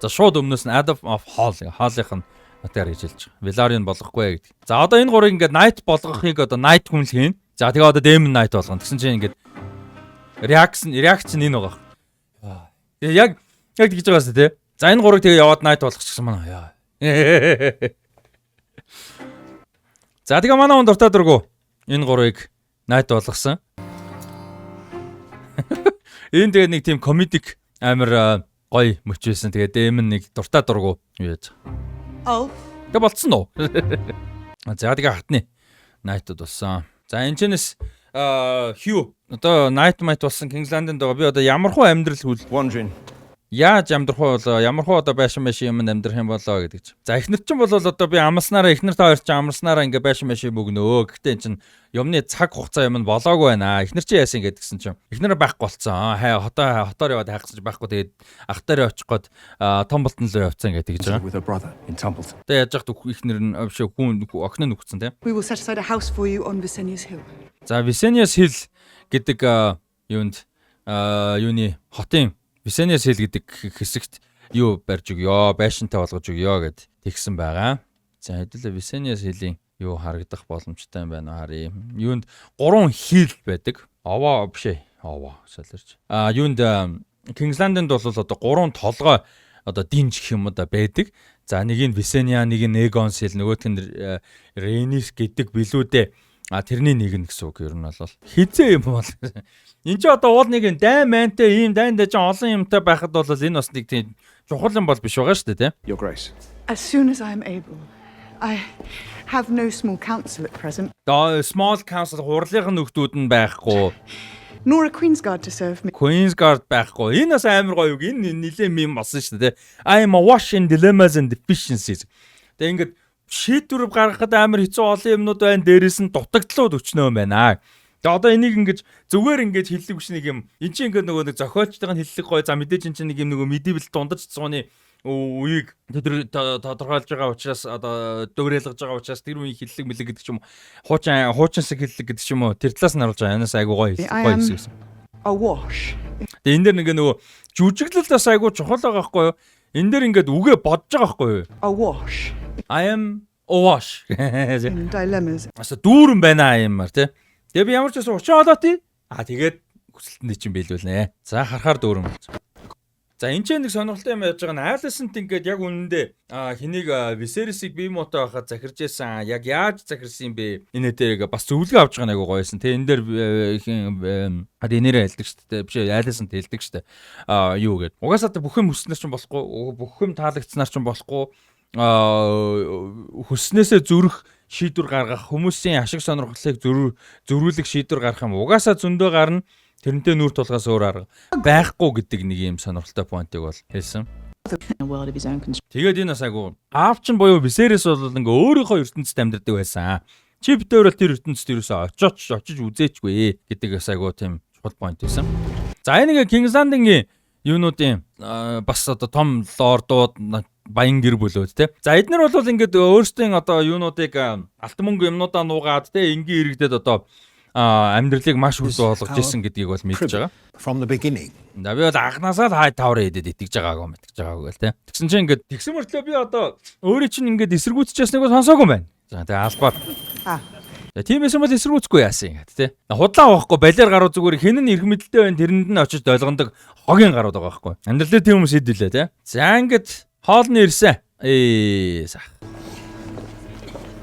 За, шууд өмнөөс нь Adam of Hull, Hull-ийнх нь Натгаар гэж хэлж байгаа. Velaryon болгохгүй гэдэг. За, одоо энэ гурыг ингээд Knight болгохыг одоо Knight хүн л хийн. За, тэгээ одоо Daemon Knight болгоно. Тэгсэн чинь ингээд reaction энэ байгаа. Тэгээ яг тэгж байгаа сте, тий. За, энэ гурыг тэгээ яваад Knight болгочихсон манай. Яа. За, тэгээ манай хүн дуртай дургу энэ гурыг Knight болгосон. Энэ тэгээ нэг тийм comedic амар гоё мөч байсан. Тэгээ Daemon нэг дуртай дургу юу яаж байгаа. Ulf. Тэгээ болцсон уу? За, тэгээ хатны Knight-ууд болсон. За, энэ чэнэс Hugh одоо Knight Might болсон King's Landing байгаа. Би одоо ямар хуу амьдрал хүл Wandering. Яаж амьдрах уу болоо, ямар хуу одоо байшин байшин юм амьдрах юм болоо гэдэг чинь. За, эхнэр чинь бол одоо би амарснараа, эхнэр та хоёр чинь амарснараа ингээ байшин байшин бөгнөө. Гэхдээ эн чинь юмны цаг хугацаа юм нь болоогүй байна. Эхнэр чинь яасан гэдгсэн чинь эхнэр байхгүй болцсон. Хай хотоо хотоор яваад хайхсан чинь байхгүй. Тэгээд ах дээр очих гээд Tumbleton руу явцсан гэдэг гэж байгаа. With her brother in Tumbleton. Тэгээд яаж яхад эхнэр нь биш, хүн охин нь үхсэн, тийм. We will set aside a house for you on Visenya's Hill. За, Visenya's Hill гэдэг юунд юуны хотын Visenya's Hill гэдэг хэсэгт юу барьж өгөө, байшинтай болгож өгөө гэд тэгсэн байгаа. За, хэдүүлээ Visenya's Hill-ийн юу харагдах боломжтой юм байна уу харъя. Юунд гурван hill байдаг. Овоо биш ээ. Овоо солирч. Юунд King's Landing-д бол одоо гурван толгой одоо динж гэх юм уу да байдаг. За, нэг нь Visenya, нэг нь Aegon's Hill, нөгөөх нь Rhaenys гэдэг билүүдээ. А, тэрний нэг нь гэсэн үг ер нь бол. Хизээ юм бол. Энд чи одоо уул нэг юм дайн майнтай ийм дайн дажин олон юмтай байхад бол энэ бас нэг тийм чухал юм бол биш байгаа шүү дээ, тийм. Your Grace. As soon as I am able. I have no small council at present, Одоо small council хурлын нөхдүүд нь байхгүй. nor a Queensguard to serve me. Queensguard байхгүй. Энэ бас амар гоё үг. Энэ нилээ meme болсон шүү дээ. I am awash in dilemmas and deficiencies. Тэгээ ингээд шийдвэр гаргахад амар хэцүү олон юмнууд байна. Дээрээс нь дутагдлууд өчнөө юм байна. Тэгээ одоо энийг ингэж зүгээр ингэж хэллэг биш, нэг юм. Эн чинь ингээд нөгөө нэг зохиолчтойн хэллэг гоё. За, мэдээж эн чинь нэг юм нөгөө medieval дундаж зууны үеийг тодорхойлж байгаа учраас, одоо дөөрэлгэж байгаа учраас тэр үеийн хэллэг мэлэг гэдэг ч юм уу. Хуучин хуучинсаг хэллэг гэдэг ч юм уу. Тэр талаас нь харуулж байгаа. Энэс айгуу гоё I гоё am хэсэг байсан. awash. Тэгээ энэ дэр нэг нөгөө жүжиглэл бас айгуу чухал байгаа байхгүй юу? Энэ дэр ингээд үгээ бодож байгаа байхгүй юу? Awash I am awash. in dilemmas Аса дүүрэн байна юмар, тий. Тэгээ би ямар ч байсан учин олоо, тий. А, тэгээд хүсэлтэнд чинь биелүүлнэ. За, харахаар дүүрэн болсон. За, энэ ч нэг сонирхолтой юм яаж байгаа нь Alicent ингээд яг үнэндээ хэнийг Viserys-ийг бие муутай байхад захирж исэн. Яг яаж захирсан юм бэ? Энэ дээр бас зөвлөгөө авч байгаа нэг гоёсэн. Тэ энэ дээр хин Rhaenyra хэлдэг шүү дээ. Биш ээ, Alicent хэлдэг шүү дээ. Юу гээд. Угаасаа бүх юм хүснээр ч болохгүй, бүх юм таалагдсанаар ч болохгүй, хүснээсээ зүрх шийдвэр гаргах, хүмүүсийн ашиг сонирхлыг зөрүүлэх шийдвэр гаргах юм угаасаа зөндөө гарна, тэрнтэй нүүр тулгаас өөр арга байхгүй гэдэг нэг юм сонирхолтой point ыг бол хэлсэн. Тэгээд энэ бас айгу аав чинь буюу Viserys бол ингээ өөрийнхөө ертөнцид амьдардаг байсан. Чи битээр бол тэр ертөнцид ерөөсөө очооч очиж үзээчгүй гэдэг бас айгу тийм чухал point байсан. За, энэ ингээ King's Landing-ийн юунуудын бас одоо том лордууд, баян гэр бүлүүд, те. За, эднэр бол ингээд өөрсдийн одоо юунуудыг алтан мөнгө юмнуудаа нуугаад, те, энгийн иргэдэд одоо амьдралыг маш хүсэл болгож исэн гэдгийг бол мэдж байгаа. From the beginning. За, би бол анханасаа л Hightower идэд итгэж байгаагүй мэтгэж байгаагүй гэл, те. Тэгсэн чинь ингээд тэгсэн мөртлөө би одоо өөрийн чинь ингээд эсэргүүцчихсныг бол сонсоогүй юм байна. За, тэгээ албаар. За, тийм байсан бол эсэргүүцэхгүй яасан юм гэдэг, те. Худлаа байхгүй, балиар гаруу зүгээр хэн нь эрх мэдэлтэй байна, тэрэнд нь очиж долгондог хогийн гарууд байгаа байхгүй. Амьдрал дээр тийм хүмүүс идэвлээ, те. За, ингээд хоол нь ирсэн. Ээ сах.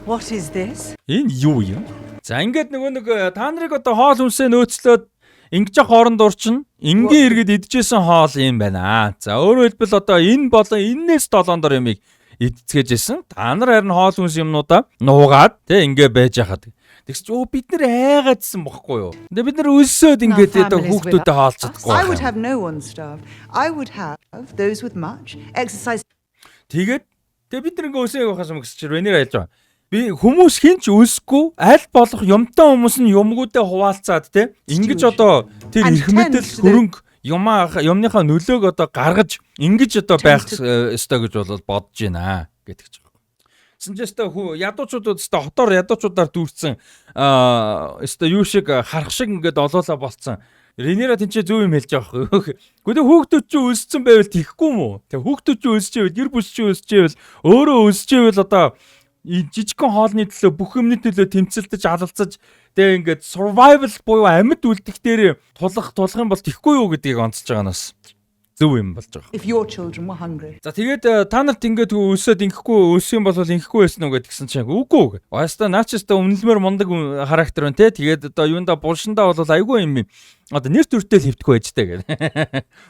What is this? Энэ юу юм? За, ингээд нөгөө нэг та нарыг одоо хоол хүнсээ нөөцлөөд ингэж хооронд урчин энгийн иргэд идчихсэн хоол юм байна. За, өөрөөр хэлбэл одоо энэ болон эннээс долоон дор юмыг идцгээж исэн. Та нар харин хоол хүнс юмнуудаа нуугаад, тэ, ингээ байж хахад. Тэгс чи өө бид нар айгаадсан бохгүй юу? Тэгээ бид нар өлсөөд ингээд одоо хүүхдүүдэд хоолж чадахгүй. I would have no one starve. I would have those with much exercise Тэгээд тэгээ бид нар ингээ өлсөө явахаас юм гэсэн чи Rhaenyra хэлж байгаа. Би хүмүүс хин ч өлсөхгүй, аль болох юмтай хүмүүс нь юмгуудаа хуваалцаад, те, ингэж одоо тэр эрх мэдэл хөрөнгө юмаа юмныхаа нөлөөг одоо гаргаж ингэж одоо байх ёстой гэж бол бодож байна гэдэг чинь. Тэсэн ч өстой хүү ядуучууд өстой хотоор ядуучуудаар дүүрсэн, өстой юу шиг харах шиг ингээд олоолаа болцсон. Ренера тэнцээ зөв юм хэлж байгаа байхгүй. Гэхдээ хүүхдүүд чи өссөн байвал тийхгүй юм уу? Тэг хүүхдүүд чи өсч ивэл, гэр бүл чи өсч ивэл, өөрөө өсч ивэл одоо энэ жижигхэн хоолны төлөө, бүх юмны төлөө тэмцэлдэж, алалцаж, тэгээ ингээд survival буюу амьд үлдэх дээр тулах юм бол тийхгүй юу гэдгийг онцолж байгаа нь бас зөв юм болж байгаа. If your children were hungry. За, тэгээд та нарт ингээд өсөөд ингэхгүй өсөх юм бол ингэхгүй байсан уу гэдгсэн чинь үгүй. Оста наачста өмнөлмөр мундаг характер байна те. Тэгээд одоо юунда булшиндаа бол айгүй юм одоо нэр төртэй л хэвтэхгүй байж тээ гэдэг.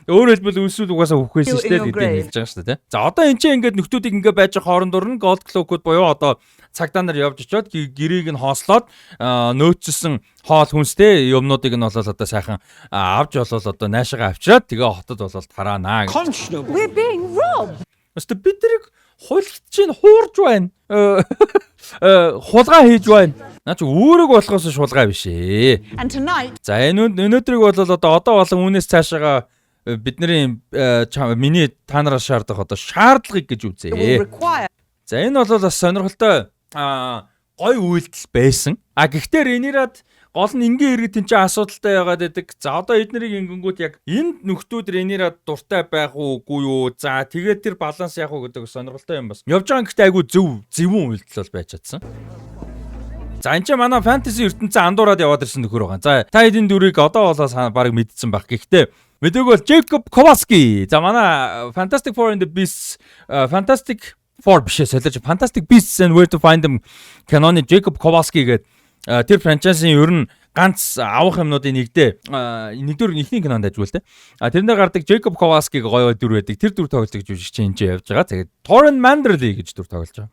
Өөрөөр хэлбэл өсвөл угаасаа хөхөөс шүү дээ гэдгийг хэлж байгаа шүү дээ те. За, одоо энэ чинь ингээд нөхдүүдийг ингээд байж байгаа хоорондор нь Gold Cloak-ууд буюу одоо цагдаа нар явж очиод гэрээг нь хоослоод, нөөцсөн хоол хүнстэй юмнуудыг нь болол одоо сайхан авч болол одоо наашаага авчираад тэгээ хотод болол тараанаа гэж. We're being robbed. Өстө бид нарыг хулагч чинь хуурж байна. Хулгай хийж байна. Наа чи үүрэг болохоос шулгай биш ээ. And tonight, За, энэ өнөөдрийг бол одоо болон үүнээс цаашаага бидний миний та нараас шаардах одоо шаардлагыг гэж will үзье. require За, энэ бол бас сонирхолтой гой үйлдэл байсан. А гэхдээ Ренерад гол нь энгийн иргэд тэнцээ асуудалтай яваад байдаг. За, одоо эднэрийг ингэнгүүт яг энд нөхдүүд Ренерад дуртай байх уу, үгүй юу? За, тэгээд тэр баланс яах уу гэдэг сонирхолтой юм бас. Явж байгаа, гэхдээ айгүй зөв зөвүүн үйлдэл бол байж чадсан. За, энэ чинь манай фэнтези ертөнцийн андуураад яваад ирсэн нөхөр байгаа. За, та хэдийн дүрийг одоо болоо баг мэдсэн байх. Гэхдээ мэдээг бол Джейкоб Ковалски. За, манай Fantastic Four and the Beasts, Fantastic Four биш ээ, солиоч, Fantastic Beasts and Where to Find Them киноны Джейкоб Ковалски гэдэг тэр франчайзын ер нь ганц авах юмнуудын нэгдээ нэгдүгээр эхний кинонд ажиггүй л дээ. А тэрнээр гардаг Джейкоб Ковалскиг гоё дүр байдаг. Тэр дүр тоглолдог жүжигч энэ явж байгаа. Тэгээд Торрен Мандерли гэж дүр тоглож байгаа.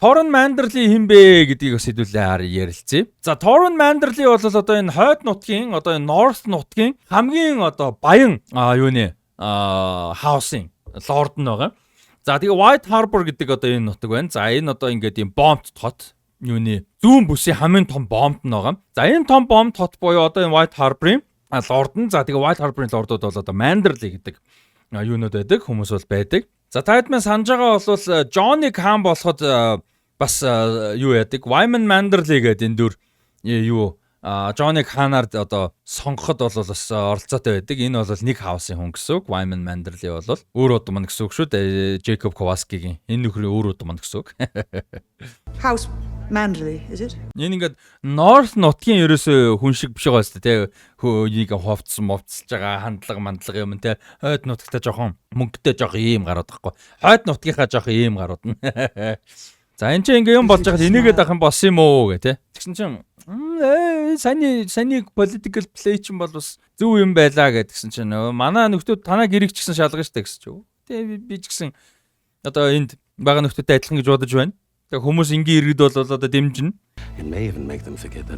Торрен Мандерли хэн бэ гэдгийг бас хэдүүлээ хар ярилцъя. За, Торрен Мандерли бол одоо энэ хойд нутгийн, одоо энэ North нутгийн хамгийн одоо баян юу нэ house-ын лорд нь байгаа. За, тэгээ White Harbor гэдэг одоо энэ нутаг байна. За, энэ одоо ингээд юм боомт хот, юуны зүүн бүсийн хамгийн том боомт нь байгаа. За, энэ том боомт хот буюу одоо энэ White Harbor-ын лорд нь, за, тэгээ White Harbor-ын лордууд бол одоо Manderley гэдэг юунууд байдаг, хүмүүс бол байдаг. За, та хэд маань санаж байгаа бол Джоныг хаан болоход бас юу яадаг? Wyman Manderley гэдэг энэ дүр юу Джоныг хаанаар одоо сонгоход бол бас оролцоотой байдаг. Энэ бол нэг house-ын хүн гэсэн үг. Wyman Manderley бол өөр удам гэсэн үг шүү дээ. Джейкоб Ковалскигийн энэ нөхрийн өөр удам гэсэн үг. House Manderley, is it? Энэ ингээд North нутгийн ерөөсөө хүн шиг биш байгаа шүү дээ, тэ. Энийг ховцсон мовцолж байгаа хандлага мандлага юм те. Хойд нутагта жоохон мөнгөтэй жоохон ийм гараад байхгүй. Хойд нутгийнхаа жоохон ийм гарууд нь. За, энэ чинь ингээ юм болж байхад энийгээд ах юм болсон юм уу гэ, тэ. Тэгсэн чинь саяны political play чинь бол бас зөв юм байлаа гэдгсэн чинь манай нөхдүүд танаа гэрийг ч гэсэн шалгана штэ гэсэн чинь. Тэгээ би ч гэсэн одоо энд байгаа нөхдүүдтэй адилхан гэж бодож байна. Тэгээ хүмүүс энгийн иргэд бол одоо дэмжинэ.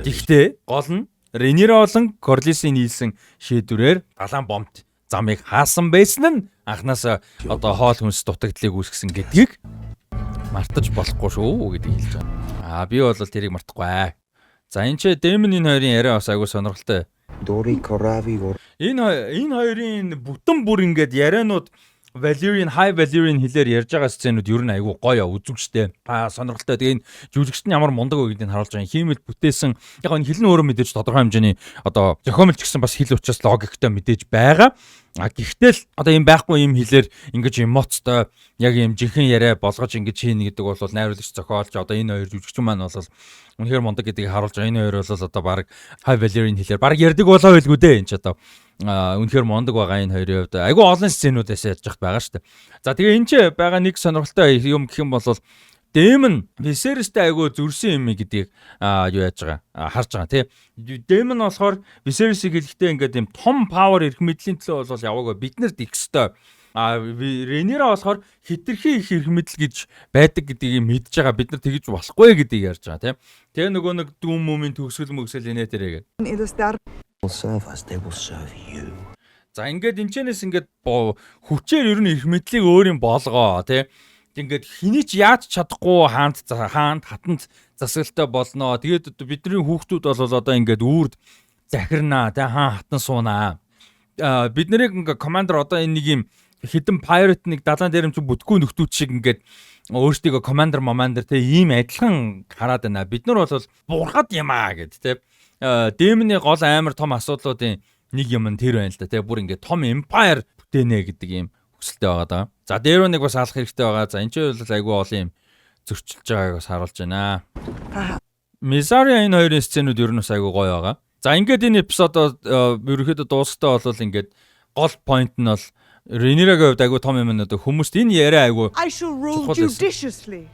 Гэхдээ гол нь Ренера болон Корлисын нийлсэн шийдвэрээр далайн бомт замыг хаасан байсан нь анханасаа одоо хоол хүнс дутагдлыг үүсгэсэн гэдгийг мартаж болохгүй шүү гэдгийг хэлж байгаа. Аа, би бол тэрийг мартахгүй. За, энэ ч Дэмон энэ хоёрын яриа бас айгүй сонирхолтой. Энэ хоёрын бүтэн бүр ингээд ярианууд Valyrian, High Valyrian хэлээр ярьж байгаа сценүүд ер нь айгүй гоё үзүүчтэй. Аа, сонирхолтой. Тэгээ энэ жүжигчт нь ямар мундаг вэ гэдгийг харуулж байгаа. Хиймэл бүтээсэн яг энэ хэл нь өөрөө мэдээж тодорхой хэмжээний одоо зохиомлч гэсэн бас хэл учраас логиктой мэдээж байгаа. А гэхдээ л одоо юм байхгүй юм хэлээр ингэж эмоцтой яг юм жинхэнэ яриа болгож ингэж хийнэ гэдэг бол найруулагч, зохиолч, одоо энэ хоёр жүжигчин маань бол үнэхээр мундаг гэдгийг харуулж байгаа. Энэ хоёр бол одоо баг High Valyrian хэлээр баг ярьдаг болоо байлгүй дээ, энэ ч одоо үнэхээр мундаг байгаа энэ хоёрын хувьд. Айгүй олон сценүүдээс ярьж явах байгаа шүү дээ. За, тэгээ энэ ч байгаа нэг сонирхолтой юм гэх юм бол Дэмон Висеристэй айгүй зөрсөн юм гэдгийг юу яаж байгаа, харж байгаа, тий. Дэмон болохоор Висерисийг хэлэхдээ ингээд юм том power, эрх мэдлийн төлөө бол яваагүй, бид нарт их ёстой. А Ренера болохоор хитрхи их эрх мэдэл гэж байдаг гэдгийг мэдж байгаа. Бид нар тэгж болохгүй гэдгийг ярьж байгаа, тийм. Тэгээ нөгөө нэг дүүм мүмийн төгсгөл мөксөл инээ тэрэ гэдэг. Will serve us, they will serve you. За, ингээд энэчнээс ингээд хүчээр ер нь эрх мэдлийг өөр юм болгоо, тий. Ингээд хэний ч яаж чадахгүй хаант хаант хатанд засаглалтай болноо. Тэгээд бидний хүүхдүүд бол одоо ингээд үрд захирнаа, тий, хаан хатан суунаа. Бид нарыг ингээ commander, одоо энэ нэг юм хідэн pirate нэг далайн дээр юм чи бүтггүй нөхдүүд шиг ингээд өөрсдийгөө commander commander, тий, ийм адилхан хараад байна. Бид нар бол бурхад юм аа гэд, тий. Дэмний гол амар том асуудлуудын Нэг юм нь тэр байна л да, тий. Бүр ингээд том empire бүтээнэ гэдэг юм хүсэлтэй байгаа даа. За, Дэрονыг бас алах хэрэгтэй байгаа. За, энэ ч бол айгүй олон юм зөрчилж байгааг бас харуулж байна. Мисари, энэ хоёрын сценүүд ер нь бас айгүй гоё байгаа. За, ингээд энэ эпизод ерөнхийдөө дуустай бол ингээд гол point нь бол Ренирагийн хувьд айгүй том юм нь одоо хүмүүст энэ яриа айгүй I shall rule чухал байсан. judiciously.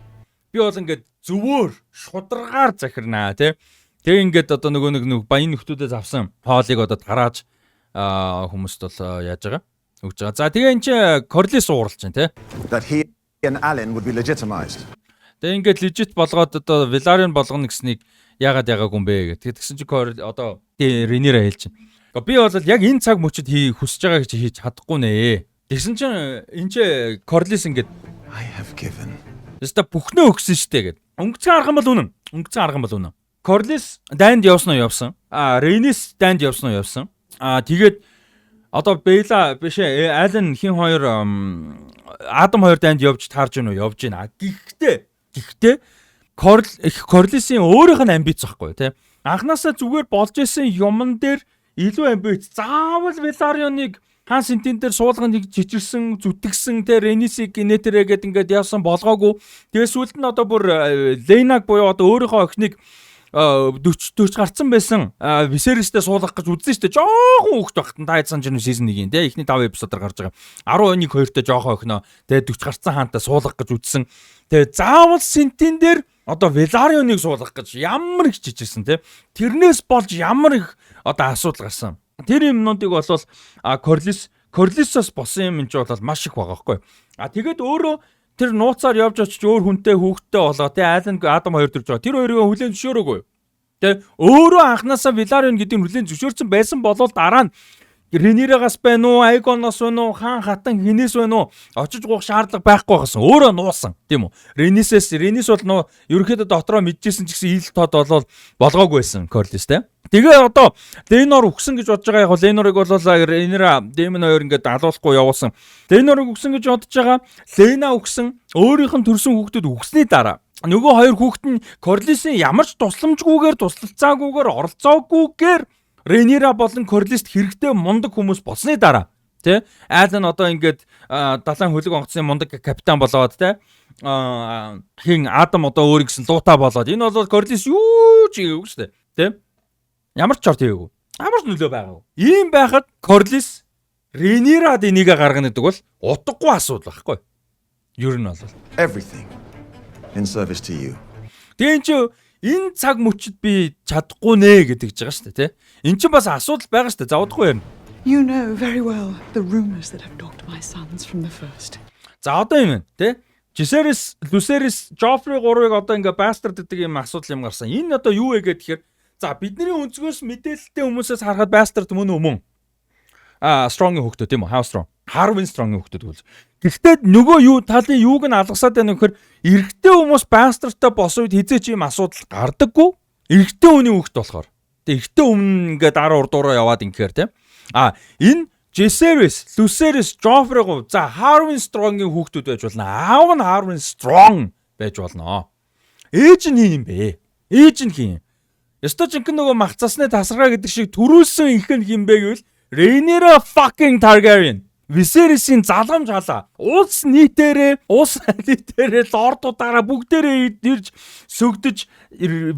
Би бол ингээд зөвөөр, шударгаар захирнаа, тий. Тэгээ ингээд одоо нөгөө нэг баян нөхдүүдэд авсан хоолыг одоо тарааж хүмүүст бол яаж байгаа, өгж байгаа. За, тэгээ энэ чи Корлис ууралж байна, тий. That he and Alyn would be legitimized. Тэгээ ингээд legit болгоод одоо Velaryon болгоно гэснийг яагаад ягаагүй юм бэ гэх. Тэгсэн чи Кор одоо тий Ренира хэлж байна. Би бол яг энэ цаг мөчид хүсэж байгааг чи хийж чадахгүй нэ. Тэгсэн чинь энэ чи Корлис ингээд I have given. Өста бүхнээ өгсөн штэ гэд. Өнгөцсөн арга юм бол үнэн. Өнгөцсөн арга юм бол үнэн. Корлис дайнд явсан уу, явсан. Рейнис дайнд явсан уу, явсан. Тэгээд одоо Бейла биш ээ, Ален хин хоёр, Адам хоёр дайнд явж таарж гэнэ үү, явж гинэ. Гэхдээ Корл их Корлисын өөрийнх нь амбиц байхгүй, тий. Анхнаасаа зүгээр болж исэн юмн дээр илүү амбиц. Заавал Веларионыг хаан сентин дээр суулган нэг чичирсэн, зүтгэсэн те, Ренисиг гинетерэ гэд ингээд яасан, болгоогүй. Тэгээ сүүлд нь одоо бүр Лейнаг буюу одоо өөрийнхөө охиныг 40 40 гарцсан байсан Висеристээ суулгах гэж үзсэн шүү дээ. Жохон хүүхэд багт нь та хэд санаж байна, season 1-ийн те эхний 5 эпизодоор гарч байгаа. 11 2-той жохон охиноо те 40 гарцсан хаантай суулгах гэж үзсэн. Тэгээ заавал Сентин дээр одоо Веларионыг суулгах гэж ямар их чичирсэн те. Тэрнээс болж ямар их одоо асуудал гарсан. Тэр юмнуудыг болвол Корлисоос босон юм чи бол маш их байгаа байхгүй. Тэгээд өөрөө тэр нууцаар явж очиж өөр хүнтэй хүүхэдтэй болоо те, Айлан Адам хоёр төрж байгаа. Тэр хоёрыг хүлээн зөвшөөрөөгүй. Тэ, өөрөө анханасаа Веларион гэдэг нь хүлээн зөвшөөрсөн байсан болол дараа нь Ренирагаас байна уу, Айгоноос байна уу, хаан хатан хинээс байна уу, очиж гуйх шаардлага байхгүй байсан. Өөрөө нуусан, тийм үү? Ренисээс, Ренис бол нуу ерөнхийдөө дотроо мэдчихсэн ч гэсэн ил тод болол болгоогүй байсан Корлис, те. Тэгээ одоо Ленор үхсэн гэж бодож байгаа. Яг Ленорыг бол Ренира, Дэмон хоёр ингээд алуулахгүй явуулсан. Ленорыг үхсэн гэж бодож байгаа. Лена үхсэн. Өөрийнх нь төрсэн хүүхдүүд үхсний дараа нөгөө хоёр хүүхэд нь Корлисын ямар ч тусламжгүйгээр, туслалцаагүйгээр, оролцоогүйгээр Ренира болон Корлист хэрэгтэй мундаг хүмүүс болсны дараа, тий, Айлан одоо ингээд далайн хөлөг онгоцны мундаг капитан болоод, тий, хин Адам одоо өөр гэсэн луута болоод, энэ бол Корлис юу ч хийгээгүй шүү дээ, тий, ямар ч чорт хийгээгүй, ямар ч нөлөө байгаагүй. Ийм байхад Корлис Ренирад энийг гаргана гэдэг бол утгагүй асуудал байхгүй ер нь бол. Everything in service to you. Тэгээ эн чи энэ цаг мөчид би чадахгүй нэ гэдэг ч байгаа шүү дээ, тий. Эн чинь бас асуудал байгаа шүү дээ. За, удахгүй юм. You know very well the rumors that have dogged my sons from the first. За, одоо юм байна, тий. Жисерис, Люсерис, Жофри гурвыг одоо ингээ bastard гэдэг юм асуудал юм гарсан. Энэ одоо юу вэ гэхээр, за, бидний өнцгөөс, мэдээлэлтэй хүмүүсээс харахад bastard мөн үү, мөн. Strong-ийн хүүхдүүд, тийм үү? House Strong. Harwin Strong-ийн хүүхдүүд үл. Гэхдээ нөгөө юу талын юуг нь алгасаад байна гэхээр эрэгтэй хүмүүс bastard-тай болсон үед хизээч ийм асуудал гардаггүй. Эрэгтэй хүний хүүхд болохоор. Тэгээ эрэгтэй өмнө ингээ дараа урдуураа яваад ингэхээр, тийм. Энэ Jaehaerys, Lucerys, Joffrey гов, за, Harwin Strong-ийн хүүхдүүд байж болно. Аав нь Harwin Strong байж болно. Ээж нь хин юм бэ? Ээж нь хин? Ёстой жинхэнэ нөгөө мах цасны тасархай гэдэг шиг төрүүлсэн их нь хин бэ гэвэл Rhaenyra fucking Targaryen. Viserys-ийн залгамж халаа. Улс нийтээрээ, улс нийтээрээ лордуудаараа бүгдээрээ ирж сөгдөж,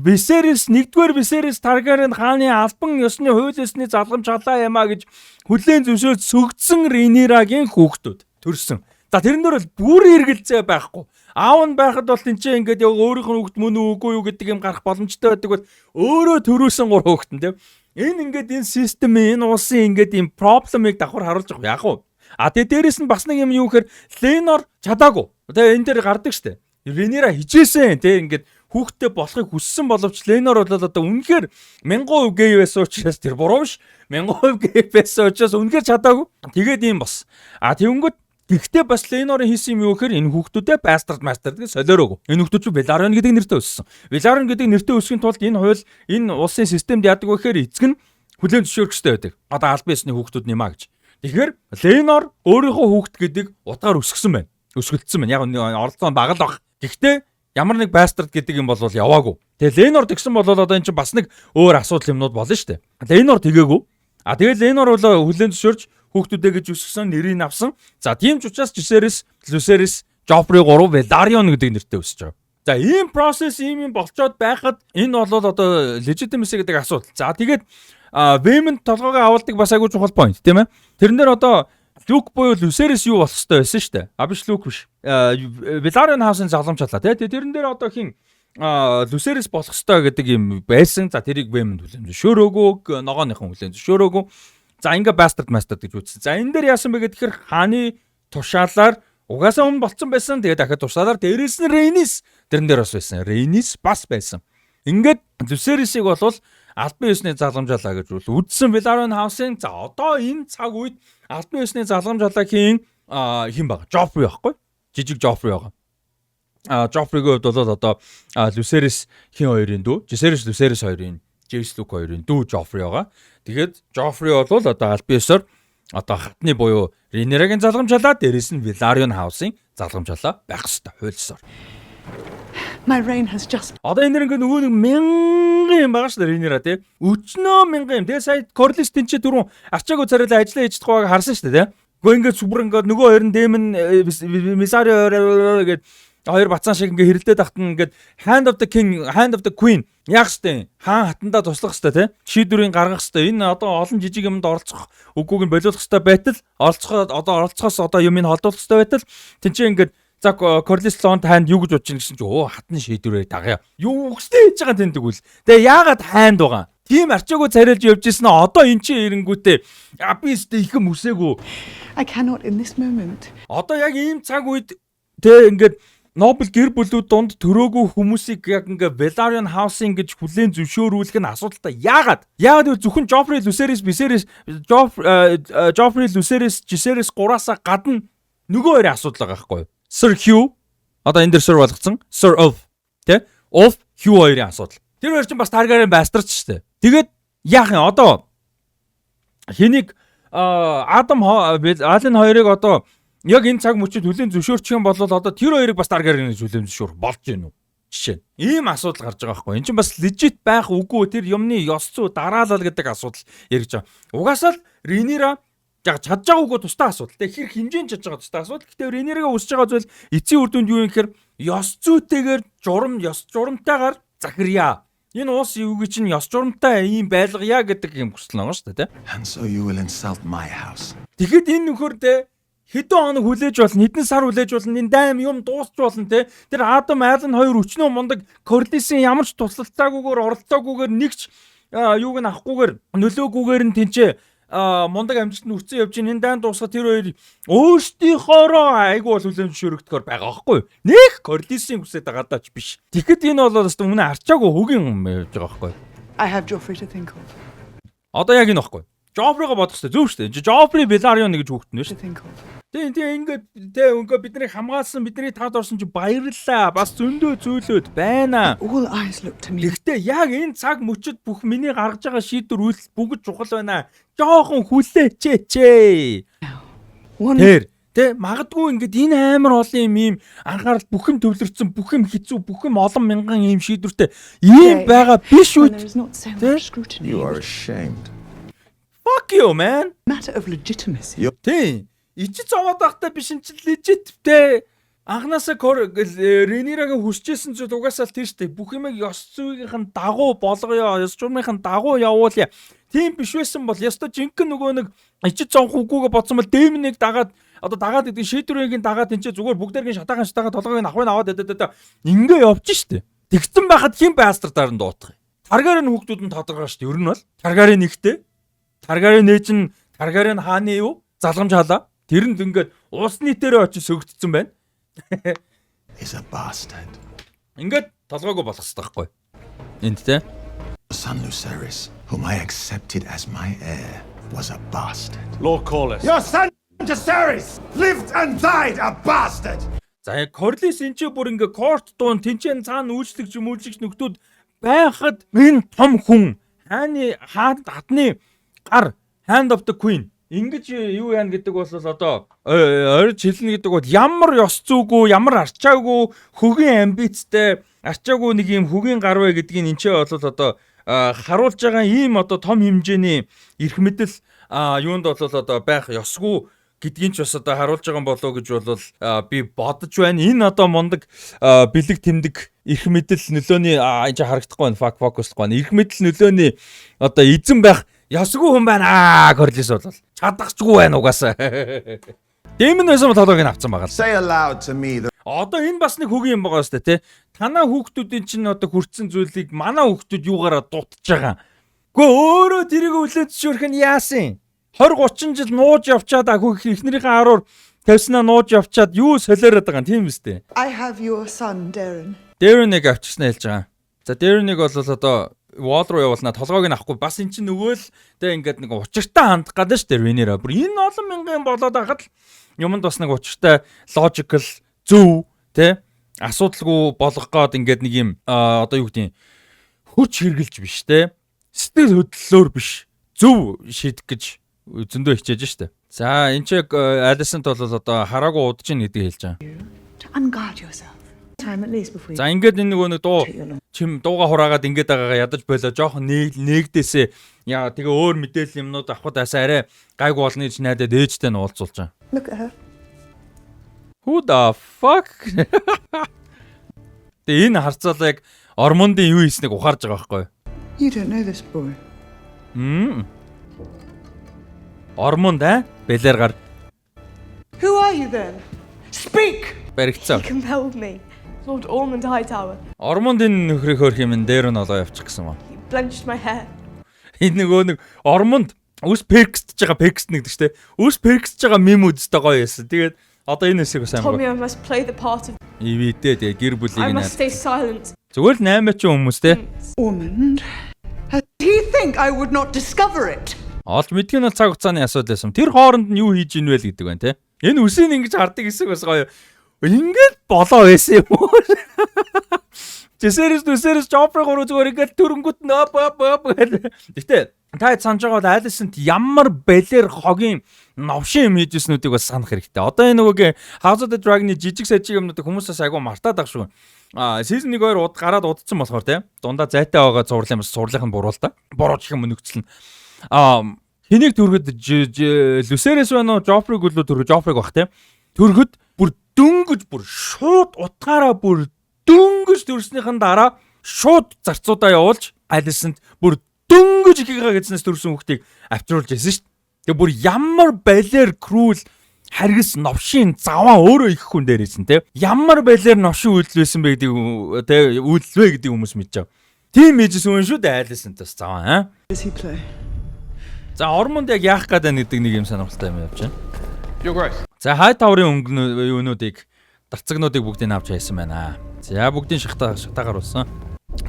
Viserys, нэгдүгээр Viserys Targaryen хааны албан ёсны, хууль ёсны залгамж халаа юмаа гэж хүлээн зөвшөөрч сөгдсөн Rhaenyra-гийн хүүхдүүд төрсөн. За, тэрэн дээр бол бүр эргэлзээ байхгүй. Аав нь байхад бол тэнцээ ингээд яг өөрийнх нь хүүхд мөн үү, үгүй юу гэдэг юм гарах боломжтой байдаг бол өөрөө төрүүлсэн гурван хүүхэд нь, тийм. Энэ ингээд энэ системийн, энэ улсын ингээд ийм problem-ыг давхар харуулж байгаа. Яг уу. Тэгээ дээрэс нь бас нэг юм юу гэхээр Ленор чадаагүй. Тэгээ энэ дээр гардаг штэ. Ренера хичээсэн, тий, ингээд хүүхдтэй болохыг хүссэн боловч Ленор бол одоо үнэхээр 1000% гей байсан учраас, тэр буруу биш. 1000% гей байсан учраас үнэхээр чадаагүй. Тэгээд ийм бас. Тэгэнгүүт гэхдээ бас Ленорын хийсэн юм юу гэхээр энэ хүүхдүүдэд bastard master гэж солиороогүй. Энэ хүүхдүүд чинь Velaryon гэдэг нэртэй өссөн. Velaryon гэдэг нэртэй өсөхийн тулд энэ хууль, энэ улсын системд яадаг вэ гэхээр эцэг нь хүлээн зөвшөөрөх хэрэгтэй байдаг. Одоо албан ёсны хүүхдүүд нэмаа гэж. Тэгэхээр Ленор өөрийнхөө хүүхд гэдэг утгаар өсгсөн байна. Өсгөлдсөн байна. Яг оролцоо бага л баг. Гэхдээ ямар нэг bastard гэдэг юм бол яваагүй. Тэгээ Ленор тэгсэн бол одоо энэ чинь бас нэг өөр асуудал юмнууд болно шүү дээ. Ленор тэгээгүй. А тэгэл Лейнор бол хүлээн зөвшөөрч хүүхдүүдээ гэж өсгсөн, нэрийг авсан. За, тийм ч учраас Жисерис, Люсерис, Жофри 3 Веларион гэдэг нэртэй өсөж байгаа. За, ийм процесс, ийм юм болцоод байхад энэ бол одоо legitimacy гэдэг асуудал. За, тэгээд Веймонд толгоогоо авалдаг бас айгүй чухал point, тийм ээ. Тэрэн дээр одоо Люк буюу Люсерис юу болох ёстой байсан шүү дээ. А, биш, Люк биш. Веларион house-ын залгамж халаа, тий. Тэрэн дээр одоо хин Люсерис болох ёстой гэдэг юм байсан. За, тэрийг Веймонд хүлээн зөвшөөрөөгүй, ногооныхон хүлээн зөвшөөрөөгүй. За, ингээ bastard master гэж үзсэн. За, энэ дээр яасан бэ гэхээр хааны тушаалаар угаасаа өмнө болцсон байсан. Тэгээд дахиад тушаалаар дээрээс нь Рейнис тэрэн дээр бас байсан. Рейнис бас байсан. Ингээд Люсерисийг болвол албан ёсны залгамжаалаа гэж үл үдсэн Velaryon House-ын. За, одоо энэ цаг үед албан ёсны залгамжаалаа хийн хэн байгаа? Жофри байхгүй? Жижиг Жофри байгаа. Жофригийн хувьд бол одоо Люсерис хин хоёрын дүү, Жисерис Люсерис хоёрын, Джейс Люк хоёрын дүү Жофри байгаа. Тэгээд Жофри бол одоо албан ёсоор одоо хатны буюу Рейнерагийн залгамжаалаа, дээрээс нь Velaryon House-ын залгамжаалаа байх хэрэгтэй хууль ёсоор. My reign has just Одоо энэ нэг нөгөө нэг мянган юм байгаа шүү дээ, Рейнера, тий. Өчнөө мянган юм. Тэгээ сая Корлис тэнцээ түрүүн арчаагүй царайлаа ажиллаа хийж чадахгүй харсан шүү дээ, тий. Гэхдээ ингээд сүбэр ингээд нөгөө хоёр нь Дэмэн Мисарио гээд хоёр бацаан шиг ингээ хэрэлдээд тахт нь ингээд Hand of the King, Hand of the Queen яах штэ, хаан хатандаа туслах штэ, тий, шийдвэрийг гаргах штэ, энэ одоо олон жижиг юмд оролцох үгүйг нь болиулах штэ байтал оролцохоо одоо оролцохоос одоо юмыг холдуулах штэ байтал тэнцээ ингээд. За, Корлис Лонд hand юу гэж бодож ин гэсэн чи өө хатны шийдвэрээ дагая. Юу гэжтэй хийж байгаа тэндэг үл. Тэгээ яагаад hand байгаа? Тийм арчаагүй царайлж явж ирсэн нь одоо эн чинь ирэнгүүтээ би өстө их юм үсээгүй. I cannot in this moment. Одоо яг ийм цаг үед тэ ингээд noble гэр бүлүүд дунд төрөөгүй хүмүүсийг яг ингээ Velaryon House-ын гэж хүлээн зөвшөөрүүлэх нь асуудалтай. Яагаад? Яагаад гэвэл зөвхөн Joffrey, Lucerys, Viserys, Joffrey, Lucerys, Jaehaerys гураасаа гадна нөгөө хоёрын асуудал байгаа байхгүй юу? Sir Hugh, одоо энэ дэр Sir болгоцсон. Sir Ulf, тэ? Ulf, Hugh хоёрын асуудал. Тэр хоёр чинь бас Targaryen bastard ч шүү дээ. Тэгээд яах юм одоо хэнийг Адам Ален хоёрыг одоо яг энэ цаг мөчид хүлээн зөвшөөрчих юм бол одоо тэр хоёрыг бас Targaryen гэж хүлээн зөвшөөрөх болж гин үү? Жишээ нь. Ийм асуудал гарч байгаа байхгүй. Энд чинь бас legit байх үгүй, тэр юмны ёс зүй дараалал гэдэг асуудал яригдж байгаа. Угаасаа л Ренира яг чадж байгаа үгүй тустай асуудал. Тэг хэр хэмжээнд чадж байгаа тустай асуудал. Гэтэ Ренирагээ өсөж байгаа зүйл эцсийн үр дүнд юу юм гэхээр ёс зүйтэйгээр журам ёс журамтайгаар захирья. Энэ уус юуг чинь ёс журамтай ийм байлгая гэдэг юм хүсэл байгаа шүү дээ, тэ. And so you will insult my house. Тэгэхэд энэ нөхөр те хэдэн хоног хүлээж болно, хэдэн сар хүлээж болно, энэ дайм юм дуусч болно, те. Тэр Адам Ален хоёр өчнөө мундаг Корлисын ямар ч туслалцаагүйгээр, оролцоогүйгээр, нэгч юуг нь авахгүйгээр, нөлөөгүйгээр нь тэнцээ мундаг амжилт нь үрцэн явж энэ дайн дуусах тэр хоёр өөрсдийнхоороо айгу бол хүлээн зөвшөөрөгдөхөөр байгаа байхгүй юу? Нэх Корлисын хүсээд байгаа даач биш. Тэгэхэд энэ бол өстө өмнө арчаагүй хөгийн юм явж байгаа байхгүй юу? I have Joffrey to think of. Одоо яг энэ байхгүй. Жофригоо бодох хэрэгтэй, зөв шүү дээ. Жофри Веларион гэж хүүхэд нь шүү To think of. Тийм, тийм, ингээд тэ ингээд бидний хамгаалсан, бидний таад орсон чи баярлалаа. Бас зөндөө зөөлөөд байна. All eyes look to me. Гэхдээ яг энэ цаг мөчид бүх миний гаргаж байгаа шийдвэр үйлдэл бүгд чухал байна. Жохон хүлээч ээ. One Тэр тэ магадгүй ингээд энэ амар олон юм ийм анхаарал, бүх юм төвлөрсөн, бүх юм хэцүү, бүх юм олон мянган ийм шийдвэртэй ийм байгаа биш when үү? there is not so Тэ? much scrutiny. You are ashamed. Fuck you, man. Matter of legitimacy. Тийм. Ичиж зовоод байхдаа биш эн чинь legit те. Анханасаа Ренирагийн хүсэжсэн зүйл угаасаа л тэр штэ. Бүх юмыг ёс зүйнийхэн дагуу болгоё, ёс журмынхын дагуу явуулъя. Тийм биш байсан бол ёстой жинхэнэ нөгөө нэг ичиж зовх үгүйгээ бодсон бол Дэмнийг дагаад, одоо дагаад гэдэг шийдвэрийг дагаад энэ чинь зүгээр бүгдээргийн шатаахан шатаахан толгойг нь авах аваад дэ ингээ явж штэ. Тэгсэн байхад хэн bastard-аар нь дуутах юм? Таргарийн хүүхдүүд нь тодорхой штэ. Ер нь бол Таргарийн нэгтэй Таргарийн нээж нь Таргарийн хааны юу? Залгамж халаа. Тэрэнд ингээд улс нийтээрээ очиж сөгдсөн байна. Is a bastard. Ингээд толгойгоо болох хэрэгтэй байхгүй. Энд те. Son Lucerys, whom I accepted as my heir, was a bastard. Lord Corlys. Your son Jacaerys lived and died a bastard! За, яг Корлис энэ ч бүр ингээ court дуун тэнцэн цаана үйлчлэгч мүлжигч нөхдүүд байхад энэ том хүн хааны хаан хатны гар, Hand of the Queen ингэж юу яана гэдэг бол одоо орж хэлнэ гэдэг бол ямар ёс зүйгүй, ямар арчаагүй хөгийн амбицтай, арчаагүй нэг юм хөгийн гар вэ гэдгийг энэ ч бол одоо харуулж байгаа ийм одоо том хэмжээний эрх мэдэл юунд бол одоо байх ёсгүй гэдгийг ч бас одоо харуулж байгаа юм болоо гэж бол би бодож байна. Энэ одоо мундаг бэлэг тэмдэг эрх мэдэл нөлөөний энэ харагдахгүй байна. Fuck, focus-лахгүй байна. Эрх мэдэл нөлөөний одоо эзэн байх ёсгүй хүн байна. Корлис бол чадахчгүй байна угаасаа. Дэмэн байсан бол толгойг нь авцсан байгаа л. Say aloud to me the Одоо энэ бас нэг хөгийн юм байгаа сте, тий. Танаа хүүхдүүдийн чинь одоо хүртсэн зүйлийг манай хүүхдүүд юугаараа дутж байгаа. Гэхдээ өөрөө тэрийг хүлээж зөвшөөрөх нь яасан? 20 30 жил нууж явчаад эхнэрийнхээ аруур тавьснаа нууж явчаад юу солиороод байгаа юм, тийм үстэй. I have your son, Daeron. Daeron-ыг авчирснаа хэлж байгаа. За, Daeron-ыг бол одоо Wall руу явуулнаа, толгойг нь авахгүй. Бас эн чинь нөгөө л тэ ингээд нэг учиртай хандах гэдэг шүү дээ Rhaenyra. Бүр энэ олон мянган болоод байхад л юмд бас нэг учиртай, logical, зөв тэ асуудалгүй болгох гээд ингээд нэг юм одоо юу гэдэг, хүч хэрглэж биш те, сэтгэл хөдлөлөөр биш, зөв шийдэх гэж зөндөө хичээж штэ. За, энэ ч Alicent бол одоо хараагүй удаж ийн гэдгийг хэлж байгаа. To unguard yourself. Time at least before you За, ингээд энэ нөгөө нэг дуу чим дууга хураагаад ингээд байгаагаа ядаж болоо жоохон нээгдээсээ яа, тэгээ өөр мэдээлэл юмнууд авахд асаа арай гайгүй болно гэж найдаад ээжтэй нь уулзуулж байгаа. Look at her. Who the fuck? Тэгээ энэ харцаалаа яг Ормондын юу хийснийг ухаарж байгаа байхгүй юу? You don't know this boy. Ормонд аа бэлэр гар Who are you then? Speak! баригдсан. Compelled me. Lord Ormond Hightower. Ормонд энэ нөхрийг хөөх юм дээр нь олоо явчих гэсэн ба. He blenched my hair. Энэ нөгөө нэг Ормонд үс перксдэж байгаа, перкс нэгдэг штэ. Үс перксдэж байгаа meme үздэг гоё байсан. Тэгээд одоо энэ хэсэг бас Told me амар. I must play the part of. Ивидээ тэгээ гэр I бүлийг must нь. stay silent. Зүгээр л 8 ч хүмүүс те. Ormond? Had he think I would not discover it? Олж мэдэх нь бол цаг хугацааны асуудал байсан. Тэр хооронд нь юу хийж ийн вэ л гэдэг байна те. Энэ үсийг ингэж хардаг хэсэг бас гоё. Ингээд болоо байсан юм уу? Жесэрс нүсэрс Жофри гурав зүгээр ингээд төрөнгөт нь оп оп оп гэл. Гэтэ та санаж байгаа бол Алисент ямар бэлэр хогийн новшин юм хийжсэнүүдийг бас санах хэрэгтэй. Одоо энэ нөгөө House of the Dragon-ы жижиг сажиг юмнуудыг хүмүүсээс айгу мартаад ах шүү. А season 1 2 уд гараад удцсан болохоор те. Дундаа зайтай байгаа цувралын бас цувралынх нь буруу л та. Буруу гэх юм нөхцөл нь. А хэнийг төрөхөд, Люсерес байна уу, Жофриг үлээ төрөх, Жофриг бах те. Төрөхөд бүр дөнгөж, бүр шууд утгаараа бүр дөнгөж төрснийхэн дараа шууд зарцуудаа явуулж Алисент бүр дөнгөж ихийгээ гэснээс төрсөн хүүхдийг авчруулж байсан шүү дээ. Тэгээ бүр ямар балер cruel харгас новшин заваа өөрөө их хүн дээр байсан те. Ямар балер новшин үйлдэл байсан бэ гэдэг те, үйлдэл вэ гэдэг хүмүүс мэдж байгаа. Тийм ээжсэн хүн шүү дээ Алисент бас заваа аа. Does he play? За, Ормонд яг яах гээд байна гэдэг нэг юм сонирхолтой юм явж байна. Your Grace. За, Хайтаврын өнгө юунуудыг, дарцагнуудыг бүгдийг авч хайсан байна. За, бүгдийн шахта шатаагаар болсон.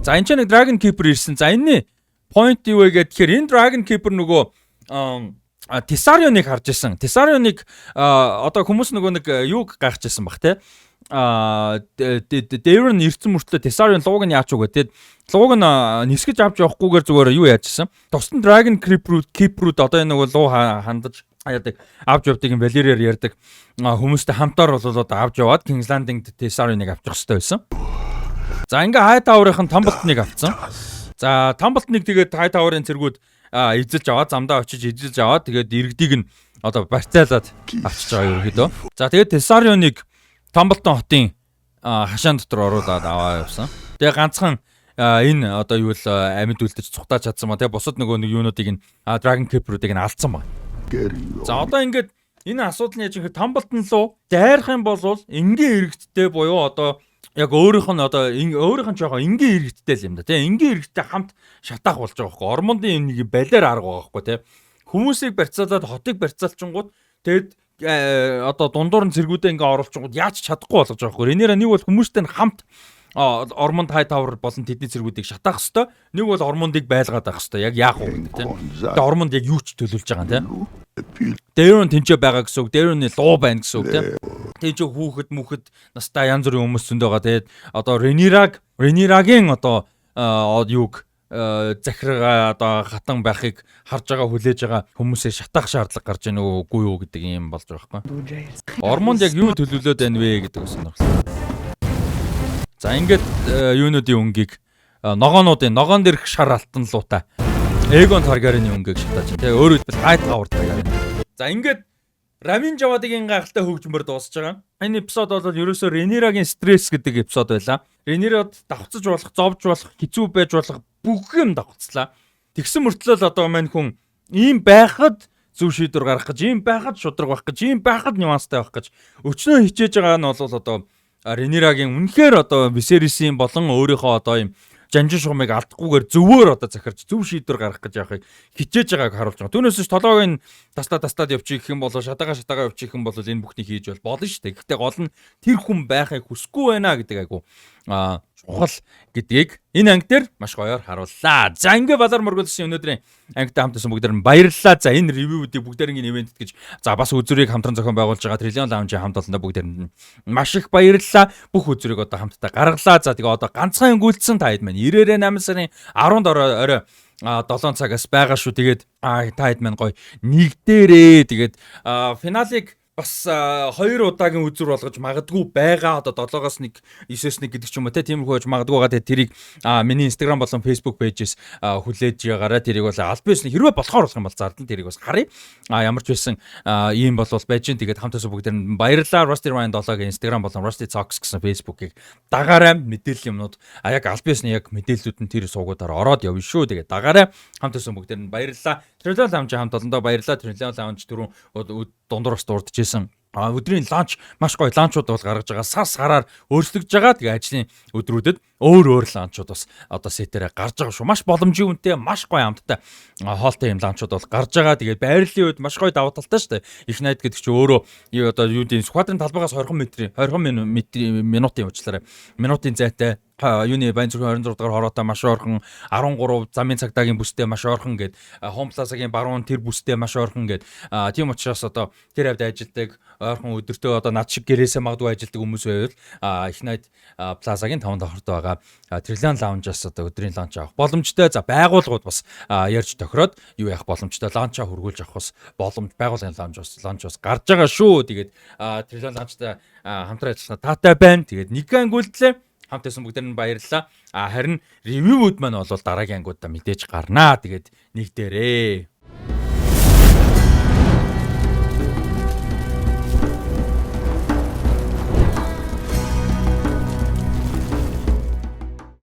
За, энэ ч нэг Dragon Keeper ирсэн. За, энэний point юу вэ гэхээр энэ Dragon Keeper нөгөө Тесарионыг харж исэн. Тесарионыг одоо хүмүүс нөгөө нэг юуг гайхаж исэн бах те. Дэрэн ирсэн мөртлөө Тесарион лууг нь яач үгүй те. Лууг нь нисгэж авч явахгүйгээр зүгээр юу яаж исэн. Тусдан Dragon Keeper-үүд одоо энэ нөгөө луу хандаж яадаг, авч явдаг юм Валериар ярьдаг хүмүүстэй хамтаар бол одоо авч яваад King's Landing Тесарионыг авчих хэрэгтэй байсан. За, ингээ Хайтауэрын Тамблтныг авцсан. За, Тамблтныг тэгээд Хайтауэрын цэргүүд эзэлж аваад, замдаа очиж эзэлж аваад, тэгээд иргэдийг нь одоо барьцаалаад авчиж байгаа ерөөхдөө. За, тэгээд Тесарионыг Тамблтон хотын хашаан дотор оруулаад аваа явсан. Тэгээ ганцхан энэ одоо юу л амьд үлдэж цухтааж чадсан ба. Тэгээ бусад нөгөө нэг юунуудыг нь, Dragon Keeper-уудыг нь алдсан ба. За, одоо ингээд энэ асуудал нь яаж юм, Тамблтон руу дайрах юм бол энгийн иргэдтэй буюу одоо яг өөрийнх нь одоо өөрийнх нь жоохон энгийн иргэдтэй л юм да тий, энгийн иргэдтэй хамт шатаах болж байгаа байхгүй. Ормондын энэ нэг балиар арга байгаа байхгүй тий. Хүмүүсийг барьцаалаад, хотыг барьцаалчингууд тэгэд одоо дундуур нь цэргүүдээ ингээ оруулчингууд яаж чадахгүй болгож байгаа байхгүй. Энээр нэг бол хүмүүстэй нь хамт Ормонд Хайтавер болон тэдний цэргүүдийг шатаах хэвээр, нэг бол Ормондыг байлгаад байх хэвээр, яг яах вэ гэдэг тийм. Тэгээ Ормонд яг юу ч төлөвлөж байгаа юм тийм. Дэрон тэнцээ байгаа гэсэн үг, Дэрөний луу байна гэсэн үг тийм. Тэнцээ хүүхэд мүхэд настай янз бүрийн хүмүүс зөндөө байгаа. Тэгээд одоо Ренирагийн одоо юуг захиргаа одоо хатан байхыг харж байгаа, хүлээж байгаа хүмүүсээ шатаах шаардлага гарч ийн үгүй юу гэдэг юм болж байгаа байхгүй. Ормонд яг юу төлөвлөөд байна вэ гэдэг сонирхолтой. За, ингээд юунуудын өнгийг Ногоонуудын ногоон дээрх шар алтан луутай. Эгон Таргариены өнгийг шатааж байна. Тэгээ өөрөөр хэлбэл Хайтауэр Таргариен. За, ингээд Рамин Жавадигийн гайхалтай хөгжмөр дуусж байгаа. Энэ эпизод бол ерөөсөө Ренирагийн стресс гэдэг эпизод байлаа. Ренирад давхцаж болох, зовж болох, хэцүү байж болох бүх юм давхцлаа. Тэгсэн мөртлөө л одоо мань хүн ийм байхад зөв шийдвэр гаргах гэж, ийм байхад шудраг байх гэж, ийм байхад нюанстай байх гэж өчнөө хичээж байгаа нь бол одоо Ренирагийн үнэхээр одоо Висерисийн болон өөрийнхөө одоо ийм жанжин шугамыг алдахгүйгээр зөвөөр одоо захирч, зөв шийдвэр гаргах гэж явахыг хичээж байгааг харуулж байгаа. Түүнээс ч толгойг нь таслаа таслаад явчих гэх юм бол, шатаага шатаага явчих гэх юм бол энэ бүхнийг хийж бол болно шүү дээ. Гэхдээ гол нь тэр хүн байхыг хүсэхгүй байна гэдэг айгу чухал гэдгийг энэ анги дээр маш гоёор харууллаа. За, ингээ Балар мөргөлсөн өнөөдрийн ангитай хамт байсан бүгдээр нь баярлалаа. За, энэ review үүдийг бүгдээрингийн event гэж, за, бас үзүүрийг хамтран зохион байгуулж байгаа Trillion Lounge-ийн хамт олондоо бүгдээрэнд нь маш их баярлалаа. Бүх үзүүрийг одоо хамтдаа гаргалаа. За, тэгээ одоо ганцхан өнгөлдсөн, та хэд маань ирээрээ. 8 сарын 10-нд орой 7 цагаас байгаа шүү. Тэгээд та хэд маань гоё нэгдээрээ. Тэгээд finale ыг бас хоёр удаагийн үзүр болгож магадгүй байгаа. Одоо 7-оос 1, 9-оос 1 гэдэг ч юм уу те, тиймэрхүү байж магадгүй байгаа. Тэгээ тэрийг миний Instagram болон Facebook page-ээс хүлээж ягаараа. Тэрийг бол аль биесны хэрвээ болохоор болох юм бол зардал, тэрийг бас харъя. Ямар ч байсан ийм бол байж гин. Тэгээд хамт байсан бүгдээр нь баярлалаа. Rusty Ryan 7-гийн Instagram болон Rusty Talks гэсэн Facebook-ыг дагаарай. Мэдээлэл юмнууд яг аль биесны яг мэдээллүүд нь тэр суугуудаар ороод явна шүү. Тэгээд дагаарай. Хамт байсан бүгдээр нь баярлалаа. Trillion Lounge хамт олондоо баярлалаа. Trillion Lounge түрүүн дундуур бас дурдчихсэн. Өдрийн lunch, маш гоё lunch ууд бол гаргаж байгаа. Сар сараар өөрчлөгдөж байгаа. Тэгээ ажлын өдрүүдэд өөр өөр lunch ууд бас одоо set ээрээ гарч байгаа шүү. Маш боломжийн үнэтэй, маш гоё амттай хоолтой юм lunch ууд бол гарч байгаа. Тэгээд байрлалын үед маш гоё давуу талтай шүү дээ. Их найд гэдэг чинь өөрөө одоо юу гэдэг, Сүхбаатарын талбайгаас 20 метрийн, 20 метрийн минутын, уучлаарай. Минутын зайтай, юуны Баян зүрхэн 26 дугаар хороотой маш ойрхон, 13 замын цагдаагийн бүстэй маш ойрхон гээд, Home Plaza-гийн баруун тэр бүстэй маш ойрхон гээд. Тийм учраас одоо тэр хавьд ажилладаг, ойрхон өдөртөө одоо над шиг гэрээсээ магадгүй ажилладаг хүмүүс байвал Их найд Plaza-гийн 5 давхарт байгаа Trillion Lounge-аас одоо өдрийн lunch авах боломжтой. За, байгууллагууд бас ярьж тохироод юу яах боломжтой, lunch аа хөргүүлж авах бас боломж, байгууллагын lunch бас гарч байгаа шүү. Тэгээд Trillion Lounge-тай хамтран ажиллах таатай байна. Тэгээд нэг ангиулдлаа, хамт байсан бүгдээр нь баярлалаа. А харин review үүд маань бол дараагийн ангиудаа мэдээж гарнаа. Тэгээд нэг дээрээ.